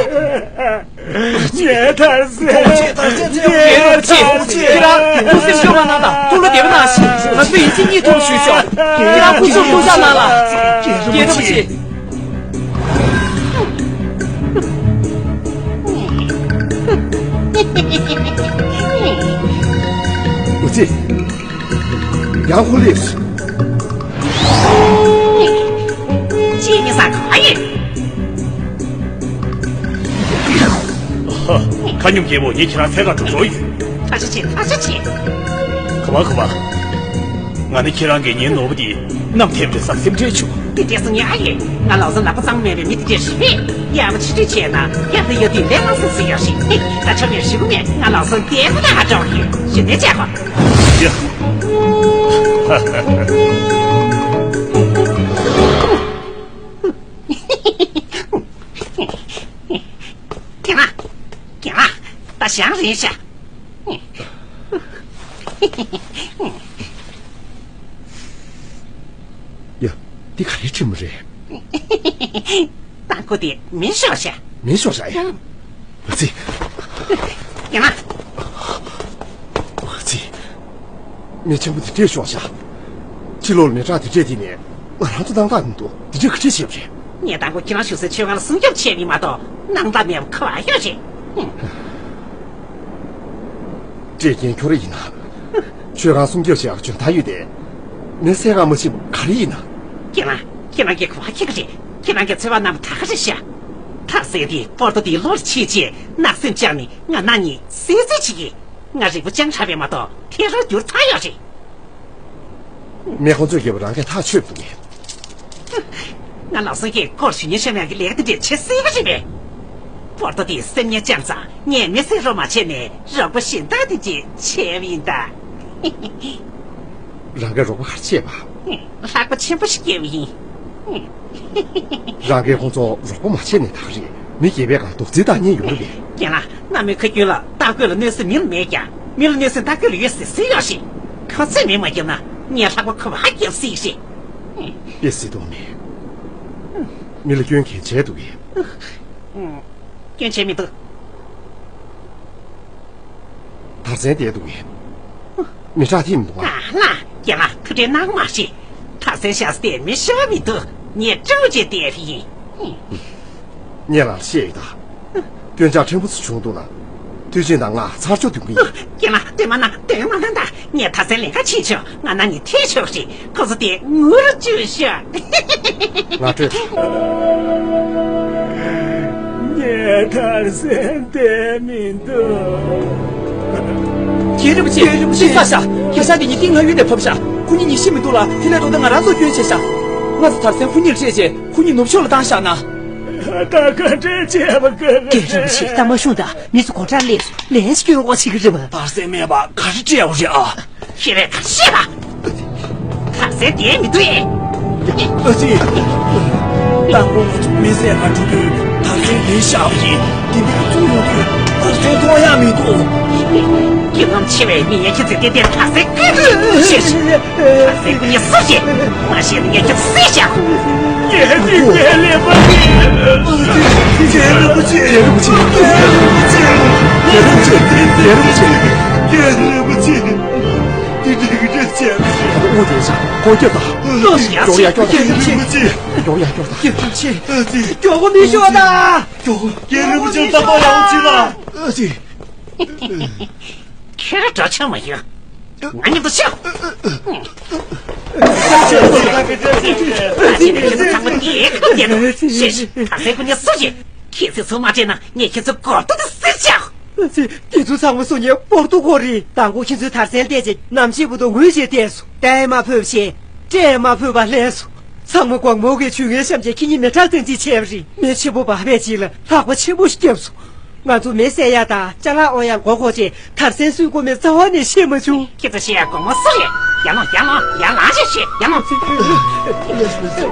ངས་ཐར་སེ། ཐོག་ཆེ་ཐར་སེ་ཚེ་ངས་ཐར་སེ། ཁྱེད་རང་ཐུགས་སེམས་སྐྱོ་བ་གནང་དང་། ཐུགས་ལ་བདེ་བ་གནང་ཞིག་ང་ཚོ་ཡིན་གཅིག་གཉིས་ཐུགས་ཞུས་ཤོག་ཁྱེད་རང་སྐུ་གཟུགས་ཐུགས་ཤག་གནང་ལ། རྒན་རིན་པོ་ཆེ། ཨུ་ཙི། ཡང་ཧུ་ལིས། ཅི་ཡིན་ས་ག་ཡིན། ཁ་ཉུང་རྒྱལ་པོ། ངས་ཁྱེད་རང་འཚོལ་ག་འགྲོ་འགྲོ་ཡོད། ཐག་ཆོད་བྱེད། ཐག་ཆོད་བྱེད། ག་བ་ག་བ། ང་ནི་ཁྱེད་རང་གིས་ངའི་ནོར་བུ་འདི་བསྣམས་ཐེབས་རེད་བསམ་སེམས་ཁྲལ་བྱུང་། དེ་འདྲས་སུ་ངས་ཨ་ཡེ། ང་ལག་ས་ལག་པ་གཙང་མ་མེད་པའི་མི་དེ་འདྲས་རེད་པས། ཡར་མ་ཕྱི་འགྲུལ་བྱས་ན་ཡར་དུ་ཡོད་དུས་ལས་ལག་སོ་སོ་ཡོད་ཤིང་། ད་ཆ་མེད་ཞུ་གི་མེད། ང་ལག་ས་བདེ་པོ་ནས་ཨ་འདྲ་བ་ཡིན། ཞུ་ནས་བྱས་པ། ཡ། ཁྱེད་རང་། ཁྱེད་རང་། ད་ཞང་རེད་ཤག་ཡ། འདི་ག་རེའི་ཁྲིམས་རེད། ཏང་ཁུ་དེ་མི་ཤོག་ཤག་མི་ཤོག་ཤག་ཡ། ཨ་ཙི། ཡ་མ། ཨ་ཙི། མི་ཆེན་པོ་དེ་བྲོས་ཤོག་ཤག་ཕྱི་ལོགས་ལ་མི་གྲངས་དེ་འདྲས་དེ་ནས་ང་རང་ཚོ་སྣང་དག་མི་འདུག་དེ་འདྲས་ག་འདྲས་བྱས་པ་རེད། ངས་དང་པོ་ཁྱེད་རང་བཞུགས་སའི་མཆོད་ཁང་ལ་སྲུང་སྐྱོབ་བྱས་པ་ཡིན་མ་གཏོགས་སྣང་དག་མེད་པ་ག་པར་ཡོད་རེད། ཧུམ། བཀྲས་རྒན་ཁྱོད་རང་ཡིན་ན། མཆོད་ཁང་སྲུང་སྐྱོབ་བྱེད་ཡག་འཇོན་ཐང་ཡོད་དེ། མི་བསད་ག་མ་ཤེས་པ་ག་རེ་ཡིན་ན། ཁྱེད་རང་། ཁྱེད་རང་གིས་ག་པར་མཁྱེན་གྱི་རེད། ཁྱེད་རང་གིས་འཚོལ་བ་གནང་བ་ད་ག་རེ་ཤག་ཐར་སེང་དེས་པོར་ཏོ་དེའི་ལོགས་ལ་ཕྱིན་བྱས་བརྣབ་སེམས་བཅངས་ནས་ང་རང་གཉིས་བསད་རྩིས་བྱེད་ཀྱི། ང་རིང་པོ་ཅང་དྲགས་པས་མ་གཏོགས་ཐལ་རང་འགྱུར་ཚར་ཡོད་རེད། མི་ཁོང་ཚོས་བརྒྱབ་པ་རང་གིས་ཐག་ཆོད་འདུག་གས། ང་ལགས་སོ་ཁྱེད་སྐོར་ཞུ་མཁན་ཤོར་ཡག་གི་ལས་ཀ་དེ་འདྲས་བྱེད་སྲིད་པ་རེད་པས། པོར་ཏོ་དེས་སེམས་ངན་བཅངས་ཙང་ངས་མི་བསད་རོགས་མ་བྱས་ནས་རོགས་པ་གཞན་དག་དེ་འདྲས་བྱས་པ་ཡིན་ད། རང་གིས་རོགས་པ་ག་རེ་བྱས་པ། ལྷགས་པ་ཆེན་པོ་ཞིག་བརྒྱབ་པ་ཡིན། རང་གིས་ཁོང་ཚོར་རོགས་པ་མ་བྱས་ནས་ད་ག་རེད། མི་སྒེར་པའི་སྒང་རྡོག་རྫིས་བཏང་མཁན་ཡོད་རེད་པས། རྒན་ལགས། གནའ་མི་ཁ་རྒྱུན་ལ་རྟ་རྒོད་ལ་གནོད་སེམས་མི་ལ་མེད་ཀྱང་མི་ལ་གནོད་སེམས་རྟ་རྒོད་ལ་ཡོད་ཟེར་ཟེར་ཡོད་རེད། ཁོ་ཚོས་མི་མ་བརྒྱབ་ན་ངས་ལྷགས་པ་ཁོ་པ་བརྒྱབ་སྲིད་རེད། དཔེ་སྲིད་དོགས་མེད། མི་ལ་སྐྱོན་གང་བྱས་འདུག་གས། སྐྱོན་བྱས་མི་འདུག་དར་སེང་བསྡད་འདུག་གས། མི་ཁྲག་ཐིག་མི་འདུག་ཨ། ཨ་ལ། རྒན་ལགས་ཐུགས་ཁྲལ་གནང་མ་བྱེད། དར་སེང་བཞག་སྟེ་མི་ཤི་བ་མི་འདུག་ངས་སྤྲོ་བྱས་བསྡད་པ་ཡིན། ངས་རང་ལ་བཤད་ཡོད་ད། སྐྱོན་ཆག་ཕྲན་བུ་ཙམ་བྱུང་འདུག་ན། མཐུན་རྐྱེན་དང་ང་ཚར་གཅོད་འདོན་གྱི་ཡིན། རྒན་ལགས་འདོན་མ་གནང་འདོན་མ་གནང་ད། ངས་དར་སེང་ལེན་ག་ཕྱིན་ཆོག་ང་རང་གཉིས་ཐེ་ཆོག་རེད། ཁོ་ཚོ་དེ་ངུ་རུ་བཅུག་ཤོག་ང་སྤྲོད་ད། ངས་དར་སེང་བསྡད་མི་འདུག་རྒན་རིན་པོ་ཆེ། རྒན་རིན་པོ་ཆེ། ཤ་ཤ། ཤ་ཤ་དེ་ཉིད་ཏིང་ལྷ་ཡུལ་ནས་ཕབ་ཤག་ཁོ་གཉིས་ཉིད་ཤི་མི་འདུག་ལ། དེ་ལས་ལྡོག་སྟེ་ང་རང་ཚོ་སྐྱོན་བྱས་ཤག་ང་ཚོ་དར་སེང་ཁོ་གཉིས་ལ་སྤྲད་རྗེས་ཁོ་གཉིས་ནུབ་ཕྱོགས་ལ་བཏང་བཞག་ན། ད་ག་འདྲས་བྱས་པ་ག་རེ། རྒན་རིན་པོ་ཆེ། ད་མ་ཤོང་ད། མི་ཚོ་སྒོ་འགྲམ་སླེབས་སོང་། ལན་ཞིག་སྐྱོན་དགོས་བྱེད་ཀྱི་རེད་པ། དར་སེང་མེད་པ་ག་རེ་སྤྲད་ཡོད་རེད་ཨ། ཁྱེད་རང་ག་རེ་བཤད་པ། དར་སེང་བསྡད་མི་འདུག་ཨེ། ཨ་ཙི། རྟ་མགོ་ང་ཚོ་མི་བསད་ག་འགྲོ་དུས་དར་སེང་དེ་བཞག་པ་ཡིན། དེ་འདྲའི་བཙུགས་ཡོང་དུས་དར་སེང་མཐོང་ཡག་མི་འདུག་སྐྱེ་ངོམ་ཆེ་བའི་མི་ངན་ཁྱེད་ཚོས་ཏན་ཏན་དར་སེང་བསྐུལ་ཤེས། དར་སེང་ཁོ་གཉིས་སུ་ཞིག་མ་ཤེས་ན་ངས་ཁྱེད་ཚོ་བསད་བཞག་ངས་འདི་ལས་མ་ཉན། རྒན་རིན་པོ་ཆེ། རྒན་རིན་པོ་ཆེ། རྒན་རིན་པོ་ཆེ། རྒན་རིན་པོ་ཆེ། རྒན་རིན་པོ་ཆེ། རྒན་རིན་པོ་ཆེ། འདི་འདྲའི་གི་འདྲ་བྱས། དབུ་དེ་ཆ་ཁོང་སྐྱོབ་དང་། མགྱོགས་ཡ་མགྱོགས་དང་། རྒན་རིན་པོ་ཆེ། མགྱོགས་ཡ་མགྱོགས་དང་། རྒན་རིན་པོ་ཆེ། མགྱོགས་པོ་མི་ཤོག་དང་། མགྱོགས། རྒན་རིན་པོ་ཆེ་ལྟ་རྟོག་ཡག་པོ་བྱེད་དང་། ཨ་ཙི། ཁྱེད་རང་འདྲ་ཆགས་མ་ཡིན། ང་མཉམ་དུ་ཤོག་ཨ་ཙི། ཁྱེད་ཚོ་ཚང་མ་འདིའི་ཁ་བསྡད་རོགས། ཤེས་ཤིག་དར་སེང་ཁོ་གཉིས་སུ་ཞིག་ཁྱེད་ཚོས་ཚུར་མ་སྤྲད་ན་ངས་ཁྱེད་ཚོའི་མགོ་ཐོག་ཏུ་གཟེར་བཅག་ཨ་ཙི། ཁྱེད་ཚོ་ཚང་མ་སུ་ཉེ་པོར་ཏུ་གོ་རི། དང་པོ་ཁྱེད་ཚོའི་དར་སེང་བལྟས་རྗེས་ནམ་ཕྱེད་བུ་དང་ངུས་བྱས་བལྟས་སོ། བལྟས་མ་ཕོད་བྱས། སྤྲད་མ་ཕོད་པ་ལྷན་སོ། ཚང་མ་དགོང་མོ་གི་ཇུས་ངན་བཤམས་རྗེས་ཁྱེད་གཉིས་མི་ཁྲག་ཐིག་ཅིག་བྱས་པ་རེད། མི་ཆེན་པོ་བ་བས་ཅིག་ལ་ལྷགས་པ་ཆེན་པོ་ཞིག་བརྒྱབ་སོང་། ང་ཚོ་མི་བསད་ཡ་དང་ཅ་ལག་ཨོ་ཡ་མགོ་འཁོར་རྗེས་དར་སེང་སུས་བཀོལ་མེད་རྩ་བ་ནས་ཤེས་མ་བྱུང་། ཁྱེད་ཚོ་ཤེས་ཡ་དགོང་མོ་སུ་རེད། ཡར་ལོངས། ཡར་ལོངས། ཡར་ལངས་ཤིག་ཤིག་ཡར་ལོངས། ཡར་ལོངས།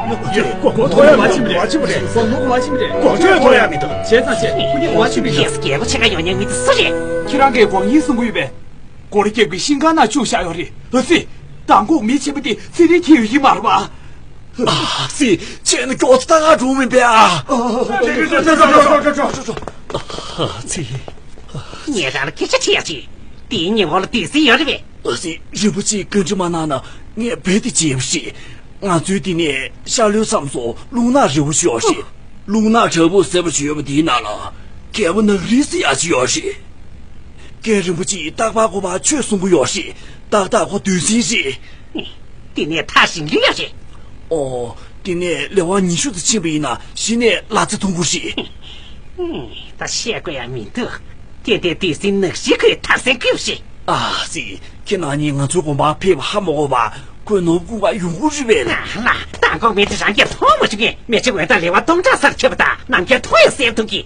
ཡར་ལོངས། མགོ་མཐོ་ཡ་མ་ཕྱིན་པ་རེད། མ་ཕྱིན་པ་རེད། མགོ་མཐོ་ཡ་མ་ཕྱིན་པ་རེད། མགོ་ཆོད་མཐོ་ཡ་མི་འདུག་བྱས་ཙང་བྱས། ཁོ་གཉིས་མ་ཕྱིན་པ་རེད། ཁྱེད་ཚོ་རྒྱལ་པོ་ཆེ་ཁ་ཡོང་ཉན་མི་དེ་སུ་རེད། ཁྱེད་རང་གིས་དགོངས་ཡིན་གསུང་གི་ཡོད་པས། སྒོ་ར་རྒྱབ་ཀྱི་ཤིང་ཁང་ནང་བཅུག་བཞག་ཡོད་རེད། ཨ་ཙི། མདང་དགོང་མི་ཆེན་པོ་དེ་ཚེ་རིང་ཁྱེར་ཡོང་གི་མ་རེད་པ། ཨ་ཙི། ཁྱེད་ནི་མགྱོགས་ཙམ་ད་ག་འགྲོ་མིན་པས་ཨ། ཨ་ཙི། ངས་རང་ལ་སྐད་ཆ་དྲིས་ཡ་ཅིག་དེའི་ཉེ་འོག་ལ་དུས་ཚོད་ཡོད་རེད་པས། ཨ་ཙི། རིན་པོ་ཆེས་བཀའ་འདྲི་མ་གནང་ན་ངས་རྦད་དེ་བརྗེད་པ་རེད། ང་ཚོའི་འདི་ནས་ཤར་ལྷོའི་མཚམས་སུ་རླུང་ནག་རིལ་བོ་ཞིག་ཡོད་རེད། རླུང་ནག་དྲག་པོ་ཟེར་བ་ཞིག་ཡོད་པ་འདིའི་ནང་ལ་རྒྱལ་པོ་ནག་རིལ་ཟེར་ཡག་ཅིག་ཡོད་རེད། རྒན་རིན་པོ་ཆེས་རྟག་པར་ཁོ་པར་ཆོས་གསུང་གི་ཡོད་རེད། ཏག་ཏག་ཁོ་འདོད་སྲེད་རེད། དེ་ནས་ཐག་ཞིང་ལུས་ཡག་རེད། ཨོ། དེ་ནས་ལེ་དབར་ཉི་ཤུ་ཙམ་ཕྱིན་པ་ཡིན་ན་གཞི་ནས་ལ་རྩེ་མཐོང་གི་རེད། ད་བཤད་དགོས་ཡ་མི་འདུག་དེ་དེ་དུས་སྲིད་ནག་ཞིག་ཁོས་དར་སེང་བརྐུས་ཤིག་ཨ་ཙི། ཁྱེད་རང་གཉིས་ང་ཚོའི་དགོན་པར་ཕེབས་པ་ཧ་མ་གོ་བར་ཁོས་ནོར་བུ་སྐུང་བར་ཡོང་གི་རེད་པས། ལ་ལ། མདང་དགོང་མི་དེ་རང་གིས་མཐོང་མ་བྱུང་ངས། མི་ཚེ་འོད་མདངས་ལེ་དབར་སྟོང་ཕྲག་སར་ཁྱབ་པ་དང་ནམ་མཁའི་མཐོ་ཡང་གསལ་མཐོང་གི་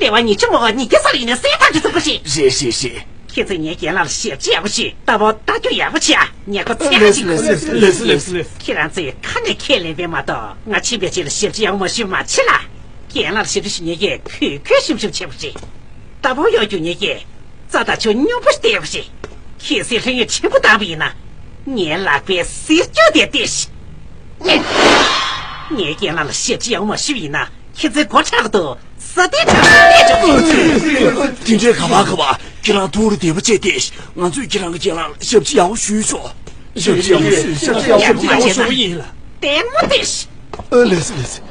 ལེ་དབར་ཉི་ཤུ་མ་འོག་ཉིས་བརྒྱ་སར་ཡིན་ན་གསལ་ཐག་ཆོད་ཐུབ་པ་ཞིག་རེད་རེད་རེད། ཁྱེད་ཚོས་ངའི་རྒན་ལགས་ལ་ཞབས་ཕྱི་ཡག་པོ་ཞུས། རྟ་ཕོ་རྟ་རྒྱུག་ཡག་པོ་བྱས་ཨ། ངས་ཁོ་ཚད་ལས་ཀ་ཞིག་ལས་ཀ་ལས་ཀ་ལས་ཀ་ལས་ཀ་ཁྱེད་རང་ཚོས་ཁ་ནས་ཁས་ལེན་པས་མ་གཏོགས་ང་ཕྱིན་པའི་རྗེས་ལ་ཞབས་ཕྱི་ཡག་པོ་མ་ཞུས་མ་བྱེད་ལ། རྒན་ལགས་ལ་ཞབས་ཕྱི་ཞུ་མཁན་གྱིས་གུས་གུས་ཞུམ་ཞུམ་བྱེད་པ་རེད། རྟ་ཕོ་གཡོག་རྒྱུག་མཁན་གྱིས་རྩྭ་དང་ཆུ་སྙོམས་པོ་བལྟས་པ་རེད། གལ་སྲིད་ལྷོད་ཡངས་ཆེན་པོ་བཏང་པ་ཡིན་ན། ངའི་ལག་པའི་ཟིལ་སྐྱོགས་དེ་སྟེར་ཞིག་ངས་རྒན་ལགས་ལ་ཞབས་ཕྱི་ཡག་པོ་མ་ཞུས་པ་ཡིན་ན། ཁྱེད་ཚོའི་མགོ་ཁྲག་ཏུ་ས་སྟེང་ཁྲག་ཏུ་སླེབས་འགྲོ་གི། དེ་འདྲའི་ག་པར་ག་པར་ཁྱེད་རང་ཐུགས་ལ་བདེ་པོ་བྱས་ཏེ། ང་ཚོས་ཁྱེད་རང་གི་རྒན་ལགས་ལ་ཞབས་ཕྱི་ཡག་པོ་ཞུས་ཆོག་ཞབས་ཕྱི་ཡག་པོ་ཞུ། ཞབས་ཕྱི་ཡག་པོ་ཞུ། ཞུ་ཡིན་ལ། ལྟད་མོ་དེ། ཨ་ལེ་སི་ལེ་སི།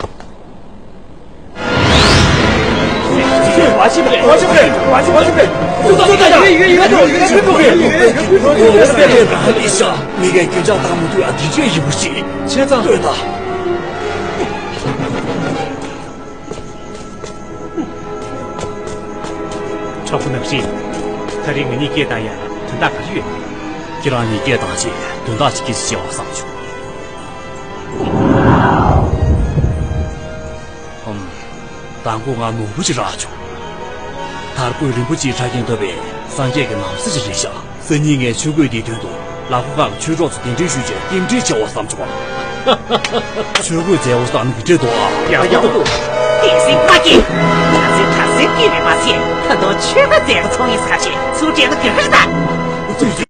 མ་བྱེད་པ་རེད། མ་བྱེད་པ་རེད། མ་བྱེད་པ་རེད། ཏུ་ཏུ་ཏུ་ཏུ། ཡོད་ཡོད་ཡོད་ཡོད་ཡོད་ཡོད། ཨ་ལེ་ཤ། མི་གའི་རྒྱུ་ཆ་བཏང་མི་ཐུབ་ཡ་དེ་ཅི་ཡིན་པ་ཞིག། ཆེ་ཚང་ལྟོས་དང་། གྲོགས་པོ་ནག་ཤི། ད་རེས་ང་གཉིས་སྐད་བཏང་ཡ་དོན་དག་ག་རེ་ཡོད། ཁྱེད་རང་གཉིས་སྐད་བཏང་རྗེས་དོན་དག་ཅིག་སྐད་ཆ་བཤད་པ་བསམ་བྱུང་། ཧུམ། མདང་དགོང་ང་ནོར་བུ་ཅིག་རག་བྱུང་། དར་གོས་རིན་པོ་ཆེའི་ཕྲ་རྒྱན་ཐོབ་པའི་སངས་རྒྱས་ཀྱི་ན་བཟའ་ཅིག་རེད་ཤག་སང་ཉིན་ངས་ཆོས་གོས་འདིའི་དོན་དུ་ལ་ཁོ་ཁ་ཆོས་གྲོགས་ཚོ་གདན་འདྲེན་ཞུས་རྗེས་རྟེན་འབྲེལ་བྱས་པ་བསམ་བྱུང་བ། ཆོས་གོས་མཛེས་པོ་བསམ་གི་འདྲ་འདུག་ཨ། ཡག་པོ་འདུག་སྟག་གཟིག་མ་སྐྱེས། ང་ཚོའི་གྲྭ་སའི་སྐྱེས་པའི་མ་ཚད་ད་དུང་ཆོས་གོས་མཛེས་པོ་ཚོང་ཡིན་ཟེར་ཁ་ཤས་ཚུར་སྤྲད་ན་དགའ་གི་རེད་ད།